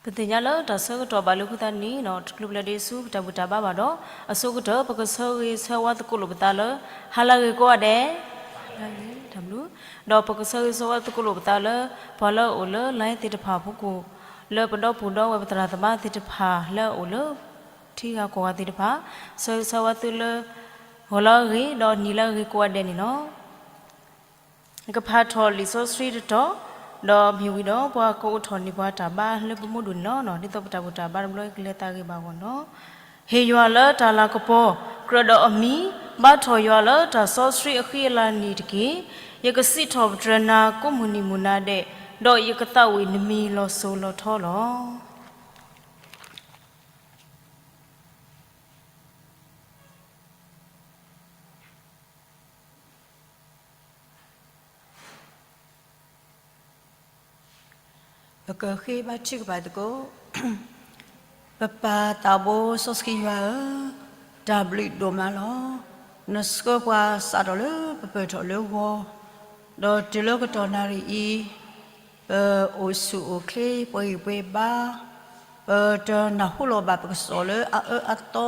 ပသ့ၣ်ညါလၢတၢ်ဆၢကတီၢ်ဘၣ်လၢဃုသးနံၣ်န့ၣ် တချုးပလဲၤဒံးဆူပတၢ်ဘူၣ်တၢ်ဘါဘၣ်ဒီး အဆိကတၢၢ် ပကဆၢဂ့ၤဆၢဝါသကိးလိာ်ပသးလၢ ဟါလၢအဂ့ၤကိးဂၤဒဲး, ဒီးပကဆၢဂ့ၤဆၢဝါသကိးလိာ်ပသးလၢ ပှၤလၢအအိၣ်လၢ line သ့ၣ်တဖၣ်အဖီခိၣ်, လၢပဒီပုၢ်ဒီဝဲၢ်ပသရၣ်သမါသ့ၣ်တဖၣ်လၢအအိၣ်လၢ ထံဂၤကီၢ်ဂၤသ့ၣ်တဖၣ်, ဆၢဂ့ၤဆၢဝါသုလၢ ဂီၤလၢအဂ့ၤ ဒီးနံၤလၢအဂ့ၤကိးဂၤဒဲးန့ၣ်လီၤ. ကဖးထီၣ်လံာ်စီဆှံတတီၤ, ဒီးမ့ၢ်ဝံၤဒီးပှၤကအိးထီၣ်န့ၢ်ပှၤတၢ်ဘါလၢပမူဒိၣ်န့ၣ်လီၤ. ဒ်သိးပတၢ်ဘူၣ်တၢ်ဘါတဘျီကလဲၤသးဂ့ၤဘၣ်အဂီၢ်န့ၣ်လီၤ. ဟ့ၣ်ယွၤလၢတၢ်လၤကပီၤ, ကြၢးဒီးအမံၤ, ဘါထီၣ်ယွၤလၢတၢ်စီဆှံအဃံအလၤန့ၣ်တက့ၢ်. ယကစံးထီၣ်ပတြၢၤနၤကိးမုၢ်နံၤမုၢ်နၤဒဲး, ဒီးယကသးဝံၣ်နမံၤလီၤစိၤလီၤထီလီၤ. ပကဃ့ဘါထုကဖၣ်သကိး. ပပၢ်သးဘိစီဆှံယွၤဧၢ, တၢ်ဘျုးဒိၣ်မးလီၤ. နဆှၢပှၤစးထီၣ်လၢပပၢၢ်ထီၣ်လၢဂီၤ, ဒီးတုၤလၢကတီၢ်နၣ်ရံၣ်အံၤ, ပအိၣ်ဆူၣ်အိၣ်ချ့ ပှဲၤဂံၢ်ပှဲၤဘါ, ပတနၢ်ဟူလီၤဘၣ်ပကစီၣ်လၢအအၢအသီ,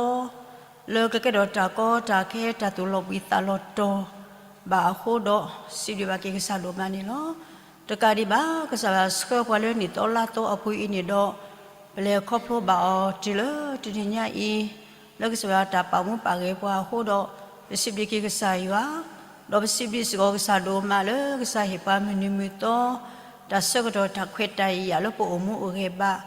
လၢကကဲထီၣ်တၢ်ကီတၢ်ခဲ တၢ်သူၣ်လီၤဘှံးသးလီၤတီၤဘၣ်အဃိဒီး, စံးဘျုးဘၣ်က့ၤကစၢ်ဒိၣ်မးန့ၣ်လီၤ. တကးဒံးဘၣ် ကစၢ်ယွၤဆှၢပှၤလၢနံၣ်သီလါသီအပူၤအံၤန့ၣ်ဒီး, ပလဲၤခီဖျိဘၣ်အီၤတုၤလၢတနံၤညါအံၤ, လၢကစၢ်ယွၤတၢ်ပာ်မူပာ်ဂဲၤပှၤအဃိဒီး, ပစံးဘျုးက့ၤကစၢ်ယွၤ, ဒီးပစံးဘျုးစ့ၢ်ကီးကစၢ်ဒိၣ်မးလၢကစၢ်ဟ့ၣ်ပှၤမုၢ်နံၤမုၢ်သီ, တၢ်ဆၢကတီၢ်တၢ်ခွဲးတၢ်ယာ်လၢပအိၣ်မူအိၣ်ဂဲၤဘၣ်,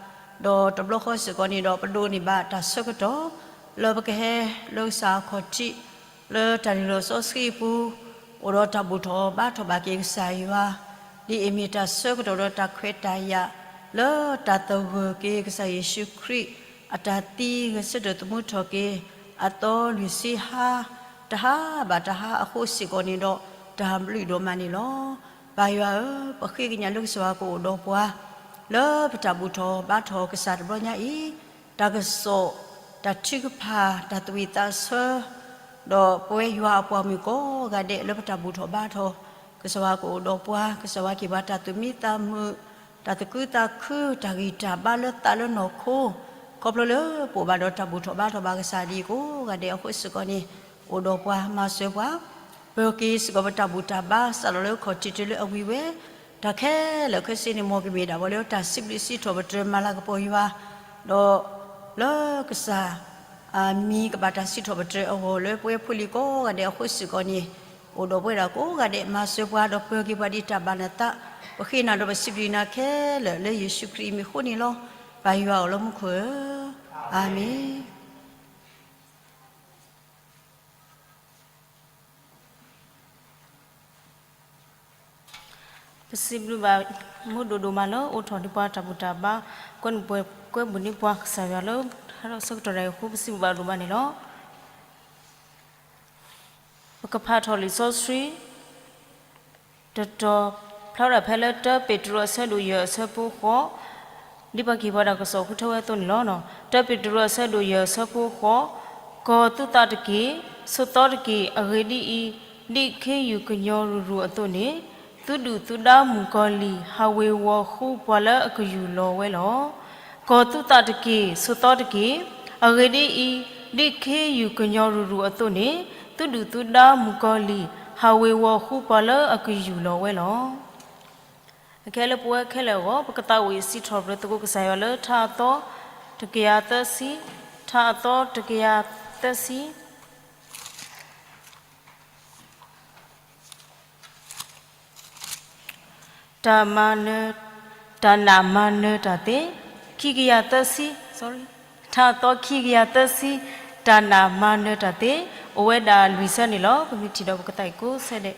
ဒီးတဘျီဃီစ့ၢ်ကီးန့ၣ်ဒီး ပဒိးန့ၢ်ဘၣ်တၢ်ဆၢကတီၢ် လၢပကဟဲလၢကစၢ်အခီၣ်ထံး လၢတၢ်လုၢ်လီၢ်စီဆှံအပူၤ, အိၣ်ဒီးတၢ်ဘူၣ်ထီၣ်ဘါထီၣ်ဘၣ်က့ၤကစၢ်ယွၤ, ဒ်အမ့ၢ်တၢ်ဆၢကတီၢ်ဒီးတၢ်ခွဲးတၢ်ယာ် လၢတၢ်သဂၢၢ်က့ၤကစၢ်ယ့ၣ်ၡူးခရံာ် အတၢ်သံဂဲၤဆၢထၢၣ်သမူထီၣ်က့ၤ အသီလွံၢ်ဆံဟါ, တဟါဘၣ်တဟါအဃိစ့ၢ်ကီးန့ၣ်ဒီး, တၢ်ဘျုးဒိၣ်မးန့ၣ်လီၤ. ပၢ်ယွၤဧၢ, ပဃ့ကညးလၢကစၢ်ယွၤကအိၣ်ဒီးပှၤ, လၢပတၢ်ဘူၣ်ထီၣ်ဘါထီၣ်ကစၢ်တဘျီညါအံၤ, တၢ်ကစီၣ်, တၢ်ထုကဖၣ်, တၢ်သူၣ်ဝံၣ်သးဆၢ, ဒီးပဝဲယွၤအပှၤမုၣ်ကိးဂၤဒဲးလၢပတၢ်ဘူၣ်ထီၣ်ဘါထီၣ်, ကစၢ်ယွၤကအိၣ်ဒီးပှၤ, ကစၢ်ယွၤကဟ့ၣ်ပှၤတၢ်သူၣ်မံသးမုာ်, တၢ်သူၣ်ခုသးခု, တၢ်ဂံၢ်တၢ်ဘါလၢသးလၢနီၢ်ခိ, ခီဖျိလၢပအိၣ်ဘၣ်ဒီးတၢ်ဘူၣ်ထီၣ်ဘါထီၣ်ဘၣ်ကစၢ်ဒ်ကိးဂၤဒဲးအဃိစ့ၢ်ကီးန့ၣ်, အိၣ်ဒီးပှၤမၤစၢၤပှၤ, ပၢၤက့ၤစ့ၢ်ကီးပတၢ်ဘူၣ်တၢ်ဘါ စးထီၣ်လၢခီၣ်ထံးတုၤလၢအဝံၤဝဲ, တၢ်ခဲလၢာ်ခဲဆ့န့ၣ် မ်ကမ့ၢ်ဒၣ်ဝဲလၢတၢ်စံးဘျုးစံးထီၣ်ပတြၢၤမၤလၤကပီၤယွၤ, ဒီးလၢကစၢ် အမံၤကဘၣ်တၢ်စံးထီၣ်ပတြၢၤအဂီၢ်လၢပဝဲဖိလံၤကိးဂၤဒဲးအဃိစ့ၢ်ကီးန့ၣ်, အိၣ်ဒီးပဝဲဒၣ်ကိးဂၤဒဲး မၤစၢၤပှၤဒီးပၢၤက့ၤပှၤဒ်တၢ်ဘၣ်နသး, ပဃ့နၤဒီးပစံးဘျုးနၤခဲလၢာ်လၢယ့ၣ်ၡူးခရံာ်အမံၤအဃိန့ၣ်လီၤ. ပၢ်ယွၤအိၣ်လၢမူခိၣ်ဧၢ, အၤမ့ၣ်. ပစံးဘျုးဘၣ်မူဒိၣ်ဒိၣ်မးလၢအိးထီၣ်ဒံးပှၤတၢ်ဘူၣ်တၢ်ဘါ, ကွဲမုာ်ပှဲၤကွဲဘူးန့ၢ်ပှၤကစၢ်ယွၤလၢ ဟဲဒီးဆၢကတီၢ်ဒၣ်အံၤအဃိ ပစံးဘျုးဘၣ်ဒိၣ်မးန့ၣ်လီၤ. ပကဖးထီၣ်လံာ်စီဆှံ တတီၤ ဖျါဝဲဒၣ်ဖဲလၢတၢပ့းတရူးအဆၢဒိၣ်ယဲၢ်အဆၢဖိဃိး, ဒ်ပှၤကဟ့ၣ်ပှၤတၢ်ကစီၣ်ဃုထၢဝဲအသိးန့ၣ်လီၤ. တၢပ့းတရူးအဆၢဒိၣ်ယဲၢ်အဆၢဖိဃိး, ကီၤသူသးတက့ၢ်, ဆိးသီတက့ၢ်, အဂ့ၢ်ဒ်အံၤ, ဒ်ခ့ယုၢ်ကညီၤရူၤရူၤအသိးန့ၣ်, သုဒုၣ်သုဒါမုၣ်ကီၤလံၢ် ဟးဝ့ၤဝီၤဃုပှၤလၢအကယူၢ်လီၤဝဲလီၤ. ကီၤသူသးတက့ၢ်, ဆိးသီတက့ၢ်, အဂ့ၢ်ဒ်အံၤ, ဒ်ခ့ယုၢ်ကညီၤရူၤရူၤအသိးန့ၣ်, သုဒုၣ်သုဒါမုၣ်ကီၤလံၢ် ဟးဝ့ၤဝီၤဃုပှၤလၢအကယူၢ်လီၤဝဲလီၤ. အခဲလၢပဝဲခဲလၢာ်အဂီၢ် ပကသးဝံၣ်စံးထီၣ်ပတြၢၤသကိးကစၢ်ယွၤလၢထါအသီ တကယၤသၢဆံ, ထါအသီ တကယၤသၢဆံ. တၢ်မၤနၢၤ, တၢ်နာ်မၤနၢၤတၢ်သ့, ခံကယၤသၢဆံ, sorry, ထါအသီခံကယၤသၢဆံ, တၢ်နာ်မၤနၢၤတၢ်သ့, အိၣ်ဝဲဒၣ်လွံၢ်ဆၢန့ၣ်လီၤ. ပမ့ၢ်ထံၣ်ဒီးပကသးဝံၣ်ကိးဆၢဒဲး.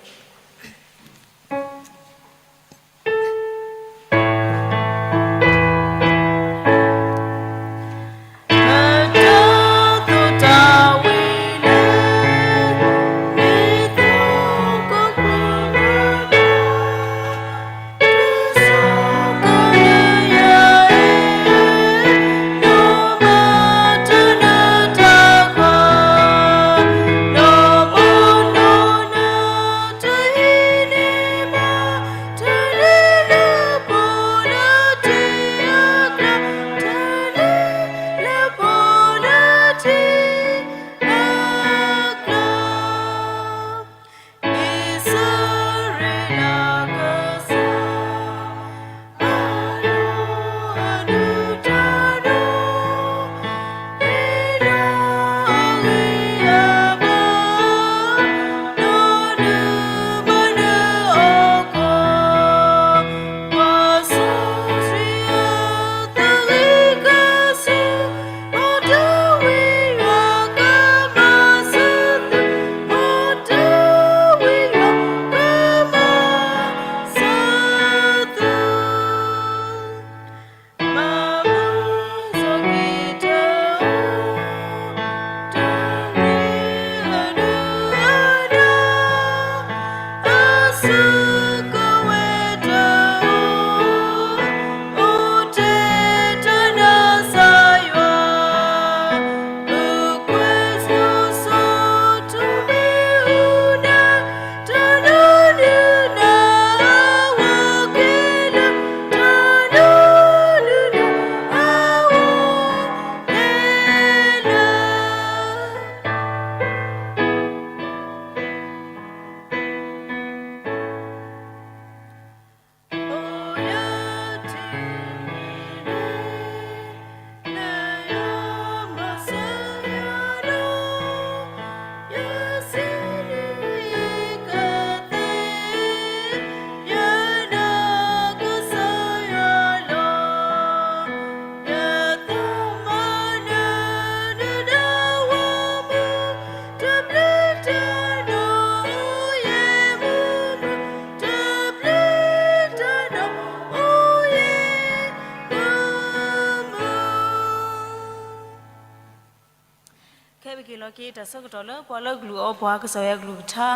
တၢ်ဆၢကတီၢ်လၢပှၤလၢအကလူးအီပှၤ ကစၢ်ယွၤအကလုၢ်ကထါ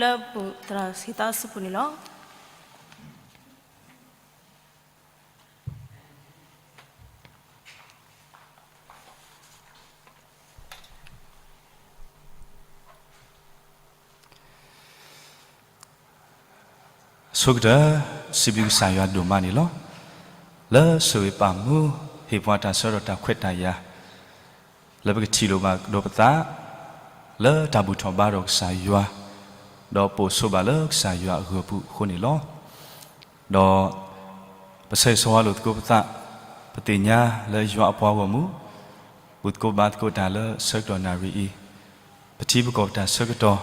လၢပသရၣ်သ့ၣ်သးစူၤပူၤန့ၣ်လီၤ. ဆိကတၢၢ် စံးဘျုးကစၢ်ယွၤဒိၣ်မးန့ၣ်လီၤ. လၢဆိၣ်ဂ့ၤပာ်မူ ဟ့ၣ်ပှၤတၢ်ဆၢကတီၢ်တၢ်ခွဲးတၢ်ယာ် လၢပကထံၣ်လိာ်ဘၣ်ကဒီးပသး လၢတၢ်ဘူၣ်ထီၣ်ဘါထီၣ်ကစၢ်ယွၤ, ဒီးပိာ်ဆိဘၣ်လၢကစၢ်ယွၤအဂီၢ်ပူၤအဃိန့ၣ်လီၤ. ဒီးပဆၢဂ့ၤဆၢဝါလိာ်သကိးပသး, ပသ့ၣ်ညါလၢယွၤအပှၤဂီၢ်မုၢ် ဘူၣ်သကိးဘါသကိးတၢ်လၢဆၢကတီၢ်နၣ်ရံၣ်အံၤ, ပထံပကီၢ်ပတၢ်ဆၢကတီၢ်,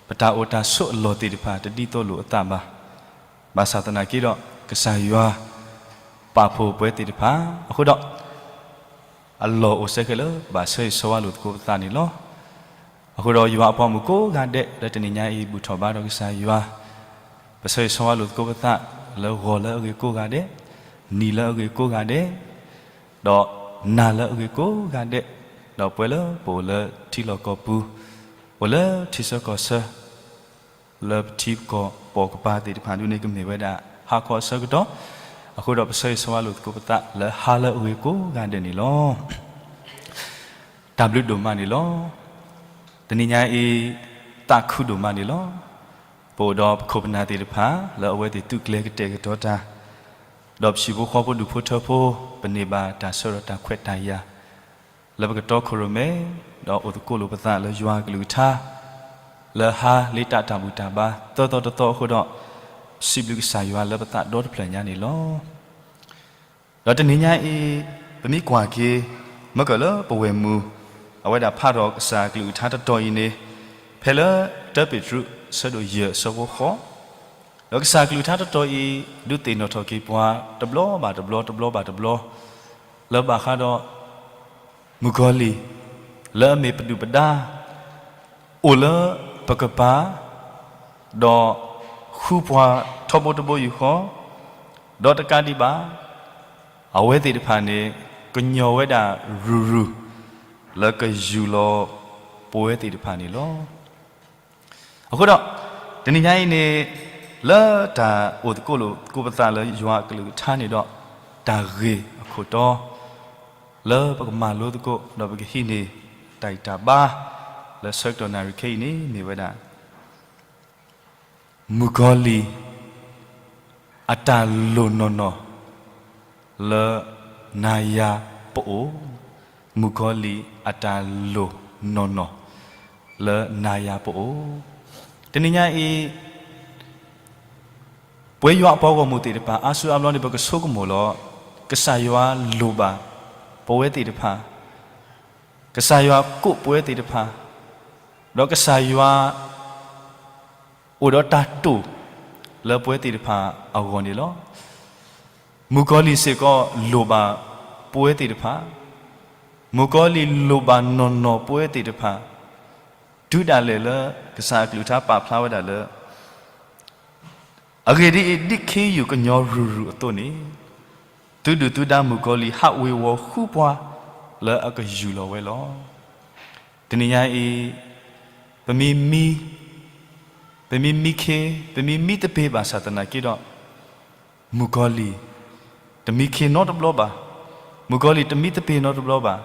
ပတၢ်အိၣ်တၢ်ဆိးအလီၢ်သ့ၣ်တဖၣ် တဒ်သိးလိာ်အသးဘၣ်. ဘၣ်ဆၣ်သနာ်က့ဒီး ကစၢ်ယွၤပာ်ဖှိၣ်ပဝဲသ့ၣ်တဖၣ်အဃိဒီး အလီၢ်အိၣ်စဲဃဲးလၢဘၣ်ဆၢဂ့ၤဆၢဝါလိာ်သကိးပသးန့ၣ်လီၤ. အဃိဒီးယွၤအပှၤမုၣ်ကိးဂၤဒဲး လၢတနံၤညါအံၤ ဘူၣ်ထီၣ်ဘါထီၣ်ကစၢ်ယွၤ, ပဆၢဂ့ၤဆၢဝါလိာ်သကိးပသး လၢဂီၤလၢအဂ့ၤကိးဂၤဒဲး, နံၤလၢအဂ့ၤကိးဂၤဒဲး, ဒီးနၤလၢအဂ့ၤကိးဂၤဒဲး, ဒီးပဝဲလၢပအိၣ်လၢထံလီၢ်ကီၢ်ပူၤ, အိၣ်လၢထံဆၢကီၢ်ဆၢ လၢပထံကီၢ်ပီၢ်ကပၤသ့ၣ်တဖၣ်ဒုန့ၣ် ကမ့ၢ်ဝဲဒၣ်ဟါခီအဆၢကတီၢ်, အဃိဒီးပဆၢဂ့ၤဆၢဝါလိာ်သကိးပသးလၢဟါလၢအဂ့ၤကိးဂၤဒဲးန့ၣ်လီၤ. တၢ်ဘျုးဒိၣ်မးန့ၣ်လီၤ. တနံၤညါအံၤ သးခုဒိၣ်မးန့ၣ်လီၤ. ပအိၣ်ဒီးပခိၣ်ပနၢ်သ့ၣ်တဖၣ် လၢအဝဲသ့ၣ်သုးကျဲၤကတဲာ်ကတီၤတၢ်, ဒီးပဟံၣ်ဖိဃီဖိ ဒူၣ်ဖိထၢဖိ, ပန့ၢ်ဘၣ်တၢ်ဆၢကတီၢ်တၢ်ခွဲးတၢ်ယာ် လၢပကတီခိၣ်ရိၣ်မဲ, ဒီးအိၣ်သကိးလိာ်ပသးလၢယွၤအကလုၢ်ကထါ, လၢဟါလ့တၢ်တၢ်ဘူၣ်တၢ်ဘါ သၢသီတသီအဃိဒီး, စံးဘျုးကစၢ်ယွၤလၢပသးဒီတဖျၢၣ်ညါန့ၣ်လီၤ. ဒီးတနံၤညါအံၤ ပမ့ၢ်ကွၢ်က့ၤ မ့ၢ်ကၢၣ်လၢပဝဲၢ်မုၢ် အဝဲဒၣ်ဖးထီၣ်ကစၢ်အကလုၢ်ကထါတတီၤအံၤန့ၣ်, ဖဲလၢ တၢပ့းတရူး အဆၢဒိၣ်ယဲၢ် အဆၢဖိဃိး, ဒီးကစၢ်အကလုၢ်ကထါတတီၤအံၤ ဒုးသ့ၣ်နီၣ်ထီၣ်က့ၤပှၤ တဘျီဘၣ်တဘျီ တဘျီဘၣ်တဘျီ, လၢဘၣ်ဃးဒီး မုၣ်ကီၤလံၢ် လၢအမ့ၢ်ပဒုၣ်ပဒါ အိၣ်လၢပကပၤ, ဒီးဃုပှၤထီဘိတဘိယူၢ်ဃီ, ဒီးတကးဒံးဘၣ် အဝဲသ့ၣ်တဖၣ်န့ၣ် ကညီၤဝဲဒၣ်ရုၢ်ရုၢ် လၢကယူၢ်လီၤပဝဲသ့ၣ်တဖၣ်န့ၣ်လီၤ. အဃိဒီး တနံၤညါအံၤန့ၣ် လၢတၢ်အိၣ်သကိးလိာ်သကိးပသးလၢယွၤအကလုၢ်ကထါန့ၣ်ဒီး တၢ်ဂ့ၢ်အခိၣ်တီ လၢပကမၤလိသကိး ဒီးပကဟံးန့ၢ်တၢ်ဂံၢ်တၢ်ဘါ လၢဆၢကတီၢ်နၣ်ရံၣ်ခဲအံၤန့ၣ် မ့ၢ်ဝဲဒၣ် မုၣ်ကီၤလံၢ် အတၢ်လိၣ်နီၢ်နီၢ် လၢနၤယၤပအိၣ်, မုၣ်ကီၤလံၢ်အတၢ်လိၣ်နီၢ်နီၢ် လၢနၤယၤပအိၣ်. တနံၤညါအံၤ ပဝဲယွၤအပှၤဂီၢ်မုၢ်သ့ၣ်တဖၣ် အါစုအါဘျီန့ၣ် ပကဆိကမိၣ်လီၤ, ကစၢ်ယွၤလိၣ်ဘၣ်ပဝဲသ့ၣ်တဖၣ်, ကစၢ်ယွၤကိးပဝဲသ့ၣ်တဖၣ်, ဒီးကစၢ်ယွၤ အိၣ်ဒီးတၢ်တိာ် လၢပဝဲသ့ၣ်တဖၣ်အဂီၢ်န့ၣ်လီၤ. မုၣ်ကီၤလံၢ်စ့ၢ်ကီးလိၣ်ဘၣ်ပဝဲသ့ၣ်တဖၣ်, မုၣ်ကီၤလံၢ်လိၣ်ဘၣ်နီၢ်နီၢ်ပဝဲသ့ၣ်တဖၣ်, တုၤဒၣ်လဲာ်လၢကစၢ်အကလုၢ်ကထါပာ်ဖျါဝဲဒၣ်လၢ အဂ့ၢ်ဒ်အံၤ, ဒ်ခ့ယုၢ်ကညီၤရုၢ်ရုၢ်အသိးန့ၣ်, သုဒုၣ်သုဒါမုၣ်ကီၤလံၢ်ဟးဝ့ၤဝီၤဃုပှၤ လၢအကယူၢ်လီၤဝဲလီၤ. တနံၤညါအံၤ ပမ့ၢ်မံ, ပမ့ၢ်မံခ့, ပမ့ၢ်မံသပ့ၤဘၣ်ဆၣ်သနာ်က့ဒီး, မုၣ်ကီၤလံၢ် တမံခ့နီတဘျီဘၣ်, မုၣ်ကီၤလံၢ်တမံသပ့ၤနီတဘျီဘၣ်,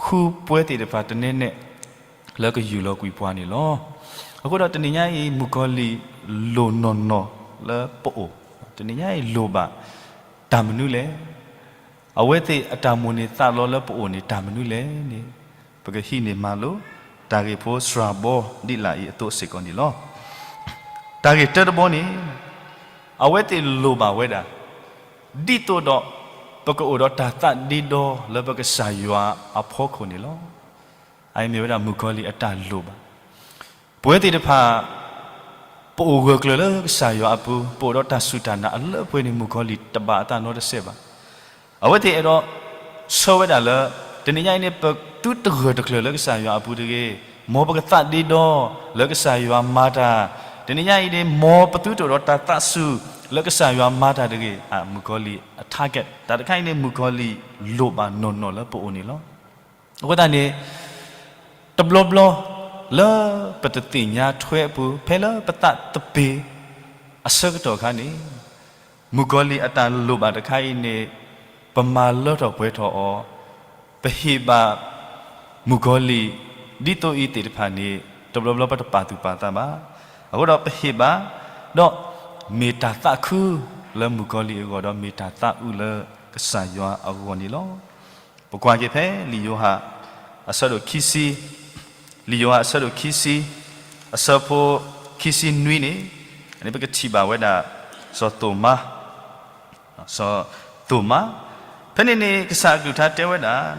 ဃုပဝဲသ့ၣ်တဖၣ်တနဲနဲ လၢကယူၢ်လီၤကွံာ်ပှၤန့ၣ်လီၤ. အဃိဒီးတနံၤညါအံၤ မုၣ်ကီၤလံၢ်လိၣ်နီၢ်နီၢ်လၢပအိၣ်, တနံၤညါအံၤလိၣ်ဘၣ်တၢ်မနုၤလဲၣ်. အဝဲသ့ၣ်အတၢ်မိၣ်န့ၢ်သးလီလၢပအိၣ်န့ၣ် တၢ်မနုၤလဲၣ်န့ၣ်, ပကဟံးန့ၢ်မၤလိ တၢ်ဂ့ၢ်ဖိစှၤဘီဒ်လာ်အံၤအသိးစ့ၢ်ကီးန့ၣ်လီၤ. တၢ်ဂ့ၢ်တၢတဘီန့ၣ်, အဝဲသ့ၣ်လိၣ်ဘၣ်ဝဲဒၣ် ဒ်သိးဒီး ပကအိၣ်ဒီးတၢ်သးဒ့ဒီလၢပကစၢ်ယွၤအဖီခိၣ်န့ၣ်လီၤ. အအံၤမ့ၢ်ဝဲဒၣ်မုၣ်ကီၤလံၢ်အတၢ်လိၣ်ဘၣ်. ပဝဲသ့ၣ်တဖၣ် ပအိၣ်ဂၢၢ်ကျၢၤလၢကစၢ်ယွၤအပူၤ, ပအိၣ်ဒီးတၢ်စူၢ်တၢ်နာ်အလၢအပှဲၤန့ၣ် မုၣ်ကီၤလံၢ်တဘၣ်အသးနီတစဲးဘၣ်. အဝဲသ့ၣ်အဲၣ်ဒိးဆၢဝဲဒၣ်လၢ တနံၤညါအံၤန့ၣ် ပသုတဂၢၢ်တကျၢၤလၢကစၢ်ယွၤအပူၤတဂ့ၤ, မ်ပကသးဒ့ဒီလၢကစၢ်ယွၤမၤတၢ်, တနံၤညါအံၤန့ၣ် မ်ပသုတအိၣ်ဒီးတၢ်သးစူၤလၢကစၢ်ယွၤမၤတၢ်တဂ့ၤ, မုၣ်ကီၤလံၢ်အ target တၢ်တခါအံၤန့ၣ် မုၣ်ကီၤလံၢ်လိၣ်ဘၣ်နီၢ်နီၢ်လၢပအိၣ်န့ၣ်လီၤ. အဃိသတးန့ၣ် တဘျီဘျီလၢပတသ့ၣ်ညါထွဲအပူၤ ဖဲလၢပသးတပ့ၤအဆၢကတီၢ်အခါန့ၣ်, မုၣ်ကီၤလံၢ်အတၢ်လိၣ်ဘၣ်တခါအံၤန့ၣ် ပမၤလၢထီၣ်ပှဲၤထီၣ်အီၤ, ပဟ့ၣ်ဘၣ်မုၣ်ကီၤလံၢ် ဒ်သိးအံၤသ့ၣ်တဖၣ်န့ၣ် တဘျီဘျီပတပာ်သူၣ်ပာ်သးဘၣ်. အဃိဒီးပဟ့ၣ်ဘၣ်, ဒီးမ့ၢ်တၢ်သးခုလၢမုၣ်ကီၤလံၢ်အဂီၢ် ဒီးမ့ၢ်တၢ်သးအုးလၢကစၢ်ယွၤအဂီၢ်န့ၣ်လီၤ. ပကွၢ်က့ၤဖဲလံာ်ယိၤဟၣ် အဆၢဒိၣ်ခံဆံ, လံာ်ယိၤဟၣ်အဆၢဒိၣ်ခံဆံ, အဆၢဖိခံဆံနွံန့ၣ်, န့ၣ်ပကထံၣ်ဘၣ်ဝဲဒၣ် စီၤသိၣ်မါ, စီၤသိၣ်မါ, ဖဲန့ၣ်န့ၣ် ကစၢ်အကလုၢ်ကထါတဲဝဲဒၣ်,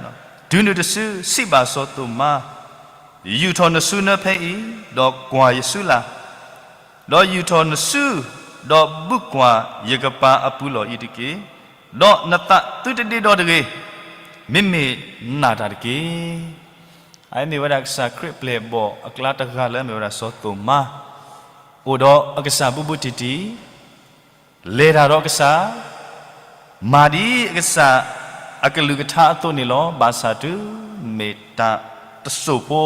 တုၤနုၤတစု စံးဘၣ်စီၤသိၣ်မါ, ယူာ်ထီၣ်နစုနၢဖဲအံၤ, ဒီးကွၢ်ယစုလၢ်, ဒီးယူာ်ထီၣ်နစု, ဒီးဘုၣ်ကွၢ်ယကပၤအပူၤလီၢ်အံၤတက့ၢ်. ဒီးနသးသုတဒ့ဒီတဂ့ၤ, မ့မ့ၢ်နာ်တၢ်တက့ၢ်. အမ့ၢ်ဝဲဒၣ်ကစၢ်ခရံာ်ပျဲၢ်ဘီၣ်အကျါတဂၤလၢအမ့ၢ်ဝဲဒၣ်စီၤသိၣ်မါ, အိၣ်ဒီးအကစၢ်ဘူးဘူးတံၢ်တံၢ်, လဲၤတၢ်ဒီးကစၢ်, မၤဒ်အကစၢ်အကလုၢ်ကထါအသိးန့ၣ်လီၤ. ဘၣ်ဆၣ်တုၤမ့ၢ်တၢ်တစိၢ်ဖိ